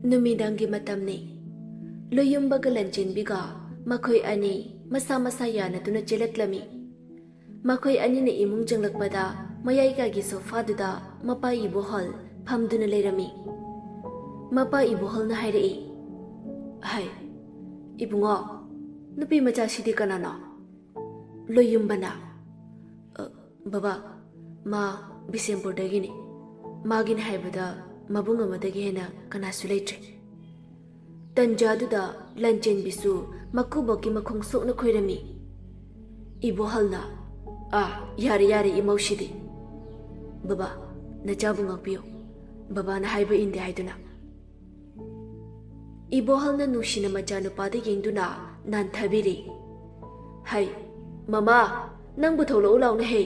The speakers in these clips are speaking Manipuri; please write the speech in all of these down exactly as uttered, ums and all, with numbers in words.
ꯅꯨꯃꯤꯗꯥꯡꯒꯤ ꯃꯇꯝꯅꯤ꯫ ꯂꯣꯌꯨꯝꯕꯒ ꯂꯟꯆꯦꯟꯕꯤꯒ ꯃꯈꯣꯏ ꯑꯅꯤ ꯃꯁꯥ ꯃꯁꯥ ꯌꯥꯅꯗꯨꯅ ꯆꯦꯜꯂꯛꯂꯝꯃꯤ꯫ ꯃꯈꯣꯏ ꯑꯅꯤꯅ ꯏꯃꯨꯡ ꯆꯪꯂꯛꯄꯗ ꯃꯌꯥꯏ ꯀꯥꯒꯤ ꯁꯣꯐꯥꯗꯨꯗ ꯃꯄꯥ ꯏꯕꯣꯍꯜ ꯐꯝꯗꯨꯅ ꯂꯩꯔꯝꯃꯤ꯫ ꯃꯄꯥ ꯏꯕꯣꯍꯜꯅ ꯍꯥꯏꯔꯛꯏ, "ꯍꯥꯏ, ꯏꯕꯨꯡꯉꯣ, ꯅꯨꯄꯤ ꯃꯆꯥꯁꯤꯗꯤ ꯀꯅꯥꯅꯣ?" ꯂꯣꯌꯨꯝꯕꯅ, "ꯑ, ꯕꯕꯥ, ꯃꯥ ꯕꯤꯁꯦꯝꯄꯨꯔꯗꯒꯤꯅꯤ꯫ ꯃꯥꯒꯤꯅꯤ ꯍꯥꯏꯕꯗ ꯃꯕꯨꯡ ꯑꯃꯗꯒꯤ ꯍꯦꯟꯅ ꯀꯅꯥꯁꯨ ꯂꯩꯇ꯭ꯔꯦ꯫" ꯇꯟꯖꯥꯗꯨꯗ ꯂꯟꯆꯦꯟꯕꯤꯁꯨ ꯃꯀꯨꯕꯣꯛꯀꯤ ꯃꯈꯣꯡ ꯁꯣꯛꯅ ꯈꯣꯏꯔꯝꯃꯤ꯫ ꯏꯕꯣꯍꯜꯅ, "ꯑꯥ, ꯌꯥꯔꯦ, ꯌꯥꯔꯦ, ꯏꯃꯧꯁꯤꯗꯤ꯫ ꯕꯕꯥ, ꯅꯆꯥꯕꯨ ꯉꯥꯛꯄꯤꯌꯨ꯫ ꯕꯕꯥꯅ ꯍꯥꯏꯕ ꯏꯟꯗꯦ ꯍꯥꯏꯗꯨꯅ꯫" ꯏꯕꯣꯍꯜꯅ ꯅꯨꯡꯁꯤꯅ ꯃꯆꯥꯅꯨꯄꯥꯗ ꯌꯦꯡꯗꯨꯅ ꯅꯥꯟꯊꯕꯤꯔꯤ꯫ "ꯍꯩ, ꯃꯃꯥ, ꯅꯪꯕꯨ ꯊꯣꯛꯂꯛꯎ ꯂꯥꯎꯅ ꯍꯦ꯫"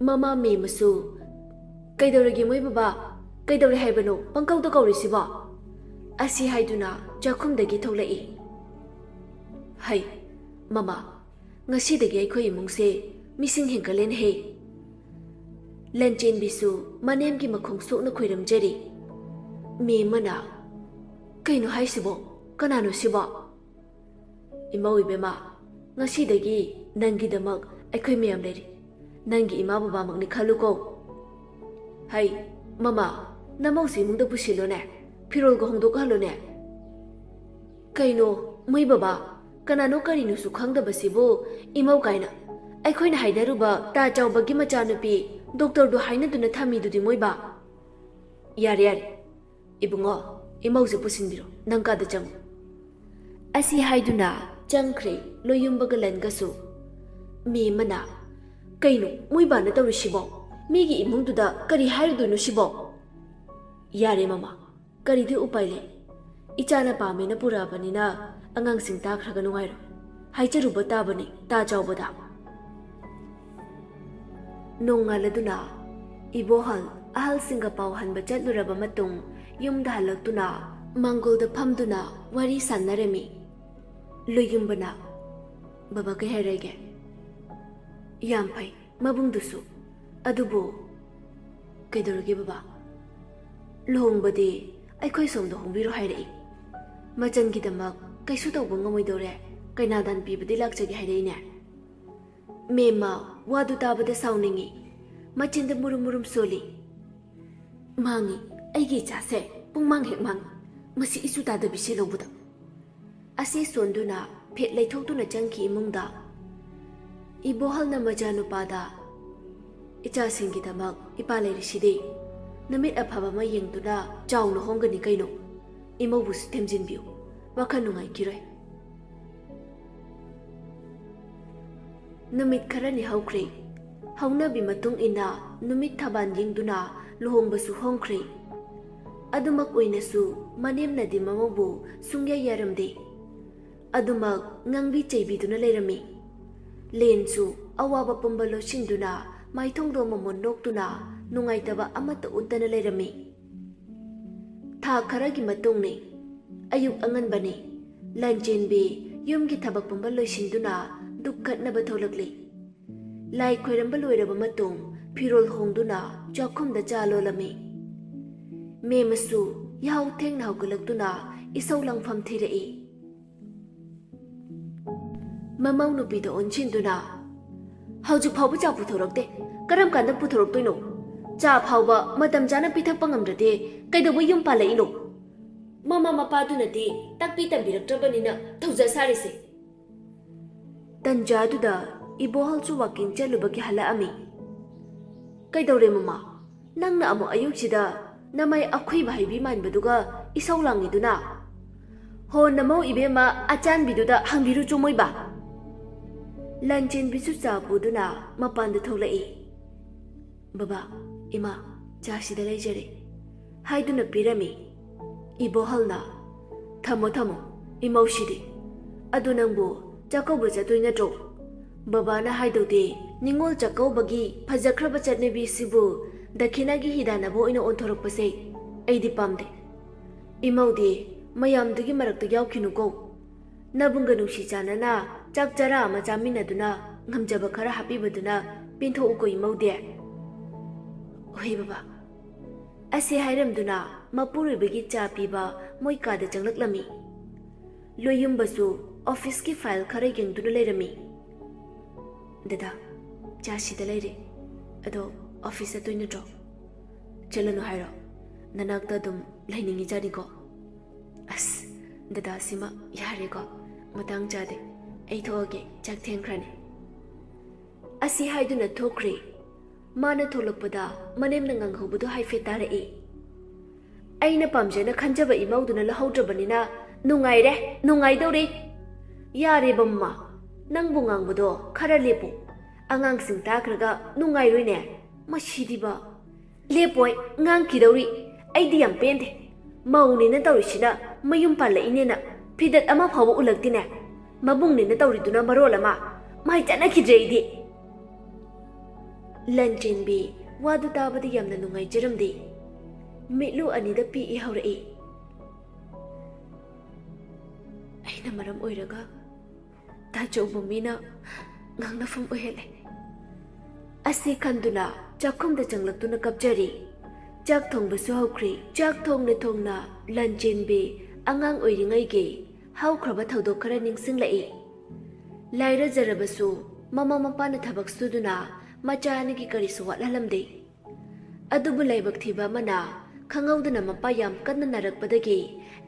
ꯃꯃꯥ ꯃꯦꯝꯃꯁꯨ, "ꯀꯩꯗꯧꯔꯒꯦ ꯃꯣꯏ ꯕꯕꯥ? ꯀꯩꯗꯧꯔꯦ ꯍꯥꯏꯕꯅꯣ ꯄꯪꯀꯧꯗ ꯀꯧꯔꯤꯁꯤꯕꯣ?" ꯑꯁꯤ ꯍꯥꯏꯗꯨꯅ ꯆꯥꯛꯈꯨꯝꯗꯒꯤ ꯊꯣꯛꯂꯛꯏ꯫ "ꯍꯩ, ꯃꯃꯥ, ꯉꯁꯤꯗꯒꯤ ꯑꯩꯈꯣꯏ ꯏꯃꯨꯡꯁꯦ ꯃꯤꯁꯤꯡ ꯍꯦꯟꯒꯠꯂꯦꯅꯦꯍꯦ꯫" ꯂꯟꯆꯦꯟꯕꯤꯁꯨ ꯃꯅꯦꯝꯒꯤ ꯃꯈꯣꯡ ꯁꯣꯛꯅ ꯈꯣꯏꯔꯝꯖꯔꯤ꯫ ꯃꯦꯝꯃꯅ, "ꯀꯩꯅꯣ ꯍꯥꯏꯁꯤꯕꯣ? ꯀꯅꯥꯅꯣ ꯁꯤꯕꯣ?" "ꯏꯃꯧ ꯏꯕꯦꯝꯃ, ꯉꯁꯤꯗꯒꯤ ꯅꯪꯒꯤꯗꯃꯛ ꯑꯩꯈꯣꯏ ꯃꯌꯥꯝ ꯂꯩꯔꯤ꯫ ꯅꯪꯒꯤ ꯏꯃꯥ ꯕꯕꯥꯃꯛꯅꯤ ꯈꯜꯂꯨꯀꯣ꯫" "ꯍꯩ, ꯃꯃꯥ, ꯅꯃꯧꯁꯤ ꯏꯃꯨꯡꯗ ꯄꯨꯁꯤꯜꯂꯣꯅꯦ꯫ ꯐꯤꯔꯣꯜꯒ ꯍꯣꯡꯗꯣꯛꯍꯜꯂꯣꯅꯦ꯫" "ꯀꯩꯅꯣ, ꯃꯣꯏ ꯕꯕꯥ, ꯀꯅꯥꯅꯣ ꯀꯔꯤꯅꯣꯁꯨ ꯈꯪꯗꯕꯁꯤꯕꯨ ꯏꯃꯧ ꯀꯥꯏꯅ? ꯑꯩꯈꯣꯏꯅ ꯍꯥꯏꯅꯔꯨꯕ ꯇꯥ ꯆꯥꯎꯕꯒꯤ ꯃꯆꯥꯅꯨꯄꯤ ꯗꯣꯛꯇꯔꯗꯨ ꯍꯥꯏꯅꯗꯨꯅ ꯊꯝꯃꯤꯗꯨꯗꯤ ꯃꯣꯏ ꯕꯥ꯫" "ꯌꯥꯔꯦ, ꯌꯥꯔꯦ꯫ ꯏꯕꯨꯡꯉꯣ, ꯏꯃꯧꯁꯦ ꯄꯨꯁꯤꯟꯕꯤꯔꯣ, ꯅꯪ ꯀꯥꯗ ꯆꯪꯉꯨ꯫" ꯑꯁꯤ ꯍꯥꯏꯗꯨꯅ ꯆꯪꯈ꯭ꯔꯦ ꯂꯣꯌꯨꯝꯕꯒ ꯂꯟꯒꯁꯨ꯫ ꯃꯦꯝꯃꯅ, "ꯀꯩꯅꯣ ꯃꯣꯏ ꯕꯥꯅ ꯇꯧꯔꯤꯁꯤꯕꯣ? ꯃꯤꯒꯤ ꯏꯃꯨꯡꯗꯨꯗ ꯀꯔꯤ ꯍꯥꯏꯔꯨꯗꯣꯏꯅꯣ ꯁꯤꯕꯣ?" "ꯌꯥꯔꯦ ꯃꯃꯥ, ꯀꯔꯤꯗꯤ ꯎꯄꯥꯏ ꯂꯩ? ꯏꯆꯥꯅ ꯄꯥꯝꯃꯦꯅ ꯄꯨꯔꯛꯑꯕꯅꯤꯅ ꯑꯉꯥꯡꯁꯤꯡ ꯇꯥꯈ꯭ꯔꯒ ꯅꯨꯡꯉꯥꯏꯔꯣꯏ꯫ ꯍꯥꯏꯖꯔꯨꯕ ꯇꯥꯕꯅꯤ ꯇꯥ ꯆꯥꯎꯕꯗ꯫" ꯅꯣꯡꯉꯥꯜꯂꯗꯨꯅ ꯏꯕꯣꯍꯜ ꯑꯍꯜꯁꯤꯡꯒ ꯄꯥꯎ ꯍꯟꯕ ꯆꯠꯂꯨꯔꯕ ꯃꯇꯨꯡ ꯌꯨꯝꯗ ꯍꯜꯂꯛꯇꯨꯅ ꯃꯥꯡꯒꯣꯜꯗ ꯐꯝꯗꯨꯅ ꯋꯥꯔꯤ ꯁꯥꯟꯅꯔꯝꯃꯤ꯫ ꯂꯣꯌꯨꯝꯕꯅ, "ꯕꯕꯥ, ꯀꯩ ꯍꯥꯏꯔꯒꯦ?" "ꯌꯥꯝ ꯐꯩ ꯃꯕꯨꯡꯗꯨꯁꯨ꯫ ꯑꯗꯨꯕꯨ ꯀꯩꯗꯧꯔꯒꯦ ꯕꯕꯥ? ꯂꯨꯍꯣꯡꯕꯗꯤ ꯑꯩꯈꯣꯏ ꯁꯣꯝꯗ ꯍꯣꯡꯕꯤꯔꯣ ꯍꯥꯏꯔꯛꯏ꯫ ꯃꯆꯟꯒꯤꯗꯃꯛ ꯀꯩꯁꯨ ꯇꯧꯕ ꯉꯝꯃꯣꯏꯗꯧꯔꯦ, ꯀꯩꯅꯥꯗꯥꯟ ꯄꯤꯕꯗꯤ ꯂꯥꯛꯆꯒꯦ ꯍꯥꯏꯔꯛꯏꯅꯦ꯫ ꯃꯦꯝꯃ, ꯋꯥꯗꯨ ꯇꯥꯕꯗ ꯁꯥꯎꯅꯤꯡꯏ꯫ ꯃꯆꯤꯟꯗ ꯃꯨꯔꯨꯝ ꯃꯨꯔꯨꯝ ꯁꯣꯜꯂꯤ꯫ "ꯃꯥꯡꯉꯤ, ꯑꯩꯒꯤ ꯏꯆꯥꯁꯦ ꯄꯨꯡꯃꯥꯡ ꯍꯦꯛ ꯃꯥꯡꯉꯤ, ꯃꯁꯤ ꯏꯁꯨ ꯇꯥꯗꯕꯤꯁꯦ ꯂꯧꯕꯗ"꯫ ꯑꯁꯤ ꯁꯣꯟꯗꯨꯅ ꯐꯦꯠ ꯂꯩꯊꯣꯛꯇꯨꯅ ꯆꯪꯈꯤ ꯏꯃꯨꯡꯗ꯫ ꯏꯕꯣꯍꯜꯅ ꯃꯆꯥꯅꯨꯄꯥꯗ, "ꯏꯆꯥꯁꯤꯡꯒꯤꯗꯃꯛ ꯏꯄꯥ ꯂꯩꯔꯤꯁꯤꯗꯤ, ꯅꯨꯃꯤꯠ ꯑꯐꯕ ꯑꯃ ꯌꯦꯡꯗꯨꯅ ꯆꯥꯎꯅ ꯍꯣꯡꯒꯅꯤ ꯀꯩꯅꯣ꯫ ꯏꯃꯧꯕꯨꯁꯨ ꯊꯦꯝꯖꯤꯟꯕꯤꯌꯨ, ꯋꯥꯈꯜ ꯅꯨꯡꯉꯥꯏꯈꯤꯔꯣꯏ"꯫ ꯅꯨꯃꯤꯠ ꯈꯔꯅꯤ ꯍꯧꯈ꯭ꯔꯦ꯫ ꯍꯧꯅꯕꯤ ꯃꯇꯨꯡ ꯏꯟꯅ ꯅꯨꯃꯤꯠ ꯊꯕꯥꯟ ꯌꯦꯡꯗꯨꯅ ꯂꯨꯍꯣꯡꯕꯁꯨ ꯍꯣꯡꯈ꯭ꯔꯦ꯫ ꯑꯗꯨꯃꯛ ꯑꯣꯏꯅꯁꯨ ꯃꯅꯦꯝꯅꯗꯤ ꯃꯃꯧꯕꯨ ꯁꯨꯡꯌꯥ ꯌꯥꯔꯝꯗꯦ꯫ ꯑꯗꯨꯃꯛ ꯉꯥꯡꯕꯤ ꯆꯩꯕꯤꯗꯨꯅ ꯂꯩꯔꯝꯃꯤ꯫ ꯂꯦꯟꯁꯨ ꯑꯋꯥꯕ ꯄꯨꯝꯕ ꯂꯣꯠꯁꯤꯟꯗꯨꯅ ꯃꯥꯏꯊꯣꯡꯗꯣ ꯑꯃꯃꯝ ꯅꯣꯛꯇꯨꯅ ꯅꯨꯡꯉꯥꯏꯇꯕ ꯑꯃꯠꯇ ꯎꯠꯇꯅ ꯂꯩꯔꯝꯃꯤ꯫ ꯊꯥ ꯈꯔꯒꯤ ꯃꯇꯨꯡꯅꯤ꯫ ꯑꯌꯨꯛ ꯑꯉꯟꯕꯅꯤ꯫ ꯂꯥꯟꯆꯦꯟꯕꯤ ꯌꯨꯝꯒꯤ ꯊꯕꯛ ꯄꯨꯝꯕ ꯂꯣꯏꯁꯤꯟꯗꯨꯅ ꯗꯨꯛ ꯀꯠꯅꯕ ꯊꯣꯛꯂꯛꯂꯤ꯫ ꯂꯥꯏ ꯈꯣꯏꯔꯝꯕ ꯂꯣꯏꯔꯕ ꯃꯇꯨꯡ ꯐꯤꯔꯣꯜ ꯍꯣꯡꯗꯨꯅ ꯆꯥꯛꯈꯨꯝꯗ ꯆꯥ ꯂꯣꯜꯂꯝꯃꯤ꯫ ꯃꯦꯝꯃꯁꯨ ꯌꯥꯍꯧ ꯊꯦꯡꯅ ꯍꯧꯒꯠꯂꯛꯇꯨꯅ ꯏꯁꯧ ꯂꯥꯡꯐꯝ ꯊꯤꯔꯛꯏ꯫ ꯃꯃꯧ ꯅꯨꯄꯤꯗ ꯑꯣꯟꯁꯤꯟꯗꯨꯅ, "ꯍꯧꯖꯤꯛ ꯐꯥꯎꯕ ꯆꯥ ꯄꯨꯊꯣꯔꯛꯇꯦ, ꯀꯔꯝ ꯀꯥꯟꯗ ꯄꯨꯊꯣꯔꯛꯇꯣꯏꯅꯣ? ꯆꯥ ꯐꯥꯎꯕ ꯃꯇꯝ ꯆꯥꯅ ꯄꯤꯊꯛꯄ ꯉꯝꯗ꯭ꯔꯗꯤ ꯀꯩꯗꯧꯕ ꯌꯨꯝ ꯄꯥꯜꯂꯛꯏꯅꯣ? ꯃꯃꯥ ꯃꯄꯥꯗꯨꯅꯗꯤ ꯇꯥꯛꯄꯤ ꯇꯝꯕꯤꯔꯛꯇ꯭ꯔꯕꯅꯤꯅ ꯊꯧꯖ ꯁꯥꯔꯤꯁꯦ"꯫ ꯇꯟꯖꯥꯗꯨꯗ ꯏꯕꯣꯍꯜꯁꯨ ꯋꯥꯀꯤꯡ ꯆꯠꯂꯨꯕꯒꯤ ꯍꯜꯂꯛꯑꯝꯃꯤ꯫ "ꯀꯩꯗꯧꯔꯦ ꯃꯃꯥ? ꯅꯪꯅ ꯑꯃꯨꯛ ꯑꯌꯨꯛꯁꯤꯗ ꯅꯃꯥꯏ ꯑꯈꯨꯏꯕ ꯍꯩꯕꯤ ꯃꯥꯟꯕꯗꯨꯒ ꯏꯁꯧ ꯂꯥꯡꯉꯤꯗꯨꯅ? ꯍꯣ, ꯅꯃꯧ ꯏꯕꯦꯝꯃ ꯑꯆꯥꯟꯕꯤꯗꯨꯗ ꯍꯪꯕꯤꯔꯨꯆꯣ ꯃꯣꯏꯕꯥ"꯫ ꯂꯥꯟꯆꯦꯟꯕꯤꯁꯨ ꯆꯥ ꯄꯨꯗꯨꯅ ꯃꯄꯥꯟꯗ ꯊꯣꯛꯂꯛꯏ꯫ "ꯕꯕꯥ, ꯏꯃꯥ, ꯆꯥꯁꯤꯗ ꯂꯩꯖꯔꯦ" ꯍꯥꯏꯗꯨꯅ ꯄꯤꯔꯝꯃꯤ꯫ ꯏꯕꯣꯍꯜꯅ, "ꯊꯝꯃꯣ, ꯊꯝꯃꯣ, ꯏꯃꯧꯁꯤꯗꯤ꯫ ꯑꯗꯨ ꯅꯪꯕꯨ ꯆꯥꯛꯀꯧꯕ ꯆꯠꯇꯣꯏ ꯅꯠꯇ꯭ꯔꯣ? ꯕꯕꯥꯅ ꯍꯥꯏꯗꯧꯗꯤ ꯅꯤꯉꯣꯜ ꯆꯥꯛꯀꯧꯕꯒꯤ ꯐꯖꯈ꯭ꯔꯕ ꯆꯠꯅꯕꯤꯁꯤꯕꯨ ꯗꯈꯤꯅꯥꯒꯤ ꯍꯤꯗꯥꯟꯅꯕ ꯑꯣꯏꯅ ꯑꯣꯟꯊꯣꯔꯛꯄꯁꯦ ꯑꯩꯗꯤ ꯄꯥꯝꯗꯦ꯫ ꯏꯃꯧꯗꯤ ꯃꯌꯥꯝꯗꯨꯒꯤ ꯃꯔꯛꯇ ꯌꯥꯎꯈꯤꯅꯨꯀꯣ꯫ ꯅꯕꯨꯡꯒ ꯅꯨꯡꯁꯤ ꯆꯥꯟꯅꯅ ꯆꯥꯛ ꯆꯔꯥ ꯑꯃ ꯆꯥꯃꯤꯟꯅꯗꯨꯅ ꯉꯝꯖꯕ ꯈꯔ ꯍꯥꯞꯄꯤꯕꯗꯨꯅ ꯄꯦꯟꯊꯣꯛꯎꯀꯣ ꯏꯃꯧꯗꯤ"꯫ "ꯍꯣꯏ ꯕꯕꯥ"꯫ ꯑꯁꯤ ꯍꯥꯏꯔꯝꯗꯨꯅ ꯃꯄꯨꯔꯣꯏꯕꯒꯤ ꯆꯥ ꯄꯤꯕ ꯃꯣꯏ ꯀꯥꯗ ꯆꯪꯂꯛꯂꯝꯃꯤ꯫ ꯂꯣꯌꯨꯝꯕꯁꯨ ꯑꯣꯐꯤꯁꯀꯤ ꯐꯥꯏꯜ ꯈꯔ ꯌꯦꯡꯗꯨꯅ ꯂꯩꯔꯝꯃꯤ꯫ "ꯗꯗꯥ, ꯆꯥ ꯁꯤꯗ ꯂꯩꯔꯦ꯫ ꯑꯗꯣ ꯑꯣꯐꯤꯁ ꯆꯠꯇꯣꯏ ꯅꯠꯇ꯭ꯔꯣ?" "ꯆꯠꯂꯅꯨ ꯍꯥꯏꯔꯣ? ꯅꯅꯥꯛꯇ ꯑꯗꯨꯝ ꯂꯩꯅꯤꯡꯉꯤꯖꯥꯠꯅꯤꯀꯣ?" "ꯑꯁ, ꯗꯗꯥꯁꯤꯃ ꯌꯥꯔꯦꯀꯣ, ꯃꯇꯥꯡ ꯆꯥꯗꯦ꯫ ꯑꯩ ꯊꯣꯛꯑꯒꯦ, ꯆꯥꯛ ꯊꯦꯡꯈ꯭ꯔꯅꯤ꯫" ꯑꯁꯤ ꯍꯥꯏꯗꯨꯅ ꯊꯣꯛꯈ꯭ꯔꯦ꯫ ꯃꯥꯅ ꯊꯣꯛꯂꯛꯄꯗ ꯃꯅꯦꯝꯅ ꯉꯥꯡꯍꯧꯕꯗꯨ ꯍꯥꯏꯐꯦꯠ ꯇꯥꯔꯛꯏ꯫ "ꯑꯩꯅ ꯄꯥꯝꯖꯅ ꯈꯟꯖꯕ ꯏꯃꯧꯗꯨꯅ ꯂꯧꯍꯧꯗ꯭ꯔꯕꯅꯤꯅ ꯅꯨꯡꯉꯥꯏꯔꯦ, ꯅꯨꯡꯉꯥꯏꯗꯧꯔꯤ꯫" "ꯌꯥꯔꯦꯕ ꯃꯃꯥ, ꯅꯪꯕꯨ ꯉꯥꯡꯕꯗꯣ ꯈꯔ ꯂꯦꯞꯄꯨ꯫ ꯑꯉꯥꯡꯁꯤꯡ ꯇꯥꯈ꯭ꯔꯒ ꯅꯨꯡꯉꯥꯏꯔꯣꯏꯅꯦ꯫ ꯃꯁꯤꯗꯤꯕ꯫" "ꯂꯦꯞꯄꯣꯏ, ꯉꯥꯡꯈꯤꯗꯧꯔꯤ꯫ ꯑꯩꯗꯤ ꯌꯥꯝ ꯄꯦꯟꯗꯦ꯫ ꯃꯧꯅꯦꯅ ꯇꯧꯔꯤꯁꯤꯅ ꯃꯌꯨꯝ ꯄꯥꯜꯂꯛꯏꯅꯦꯅ ꯐꯤꯗꯠ ꯑꯃ ꯐꯥꯎꯕ ꯎꯠꯂꯛꯇꯦꯅꯦ꯫ ꯃꯕꯨꯡꯅꯦꯅ ꯇꯧꯔꯤꯗꯨꯅ ꯃꯔꯣꯜ ꯑꯃ꯫ ꯃꯥꯏ ꯆꯠꯅꯈꯤꯗ꯭ꯔꯦ ꯑꯩꯗꯤ꯫" ꯂꯟꯆꯦꯟꯕꯤ ꯋꯥꯗꯨ ꯇꯥꯕꯗ ꯌꯥꯝꯅ ꯅꯨꯡꯉꯥꯏꯖꯔꯝꯗꯦ꯫ ꯃꯤꯠꯂꯨ ꯑꯅꯤꯗ ꯄꯤ ꯏꯍꯧꯔꯛꯏ꯫ "ꯑꯩꯅ ꯃꯔꯝ ꯑꯣꯏꯔꯒ ꯇꯥꯆꯧꯕ ꯃꯤꯅ ꯉꯥꯡꯅꯐꯝ ꯑꯣꯏꯍꯜꯂꯦ꯫" ꯑꯁꯤ ꯈꯟꯗꯨꯅ ꯆꯥꯛꯈꯨꯝꯗ ꯆꯪꯂꯛꯇꯨꯅ ꯀꯞꯆꯔꯤ꯫ ꯆꯥꯛ ꯊꯣꯡꯕꯁꯨ ꯍꯧꯈ꯭ꯔꯦ꯫ ꯆꯥꯛ ꯊꯣꯡꯅ ꯊꯣꯡꯅ ꯂꯟꯆꯦꯟꯕꯤ ꯑꯉꯥꯡ ꯑꯣꯏꯔꯤꯉꯩꯒꯤ ꯍꯧꯈ꯭ꯔꯕ ꯊꯧꯗꯣꯛ ꯈꯔ ꯅꯤꯡꯁꯤꯡꯂꯛꯏ꯫ ꯂꯥꯏꯔꯖꯔꯕꯁꯨ ꯃꯃꯥ ꯃꯄꯥꯅ ꯊꯕꯛ ꯁꯨꯗꯨꯅ ꯃꯆꯥ ꯑꯅꯤꯒꯤ ꯀꯔꯤꯁꯨ ꯋꯥꯠꯍꯜꯂꯝꯗꯦ꯫ ꯑꯗꯨꯕꯨ ꯂꯥꯏꯕꯛ ꯊꯤꯕ ꯑꯃꯅ ꯈꯪꯍꯧꯗꯅ ꯃꯄꯥ ꯌꯥꯝ ꯀꯟꯅ ꯅꯥꯔꯛꯄꯗꯒꯤ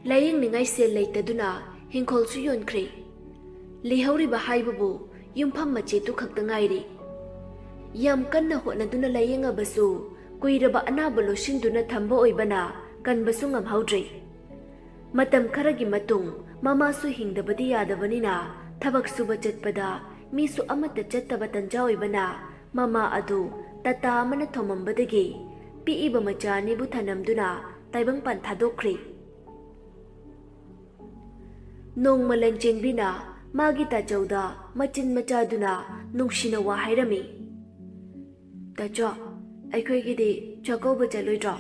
ꯂꯥꯌꯦꯡꯅꯤꯡꯉꯥꯏ ꯁꯦꯜ ꯂꯩꯇꯗꯨꯅ ꯍꯤꯡꯈꯣꯜꯁꯨ ꯌꯣꯟꯈ꯭ꯔꯦ꯫ ꯂꯩꯍꯧꯔꯤꯕ ꯍꯥꯏꯕꯕꯨ ꯌꯨꯝꯐꯝ ꯃꯆꯦꯠꯇꯨ ꯈꯛꯇ ꯉꯥꯏꯔꯤ꯫ ꯌꯥꯝ ꯀꯟꯅ ꯍꯣꯠꯅꯗꯨꯅ ꯂꯥꯌꯦꯡꯉꯕꯁꯨ ꯀꯨꯏꯔꯕ ꯑꯅꯥꯕ ꯂꯣꯠꯁꯤꯟꯗꯨꯅ ꯊꯝꯕ ꯑꯣꯏꯕꯅ ꯀꯟꯕꯁꯨ ꯉꯝꯍꯧꯗ꯭ꯔꯦ꯫ ꯃꯇꯝ ꯈꯔꯒꯤ ꯃꯇꯨꯡ ꯃꯃꯥꯁꯨ ꯍꯤꯡꯗꯕꯗꯤ ꯌꯥꯗꯕꯅꯤꯅ ꯊꯕꯛ ꯁꯨꯕ ꯆꯠꯄꯗ ꯃꯤꯁꯨ ꯑꯃꯠꯇ ꯆꯠꯇꯕ ꯇꯟꯖꯥ ꯑꯣꯏꯕꯅ ꯃꯃꯥ ꯑꯗꯨ ꯇꯥꯇꯥ ꯑꯃꯅ ꯊꯣꯝꯃꯝꯕꯗꯒꯤ ꯄꯤꯛꯏꯕ ꯃꯆꯥ ꯑꯅꯤꯕꯨ ꯊꯅꯝꯗꯨꯅ ꯇꯥꯏꯕꯪꯄꯥꯟ ꯊꯥꯗꯣꯛꯈ꯭ꯔꯦ꯫ ꯅꯣꯡꯃ ꯂꯟꯆꯦꯟꯕꯤꯅ ꯃꯥꯒꯤ ꯇꯥꯆꯧꯗ ꯃꯆꯤꯟ ꯃꯆꯥꯗꯨꯅ ꯅꯨꯡꯁꯤꯅ ꯋꯥ ꯍꯥꯏꯔꯝꯃꯤ꯫ "ꯇꯥꯆꯧ, ꯑꯩꯈꯣꯏꯒꯤꯗꯤ ꯆꯥꯛꯀꯧꯕ ꯆꯠꯂꯣꯏꯗ꯭ꯔꯣ?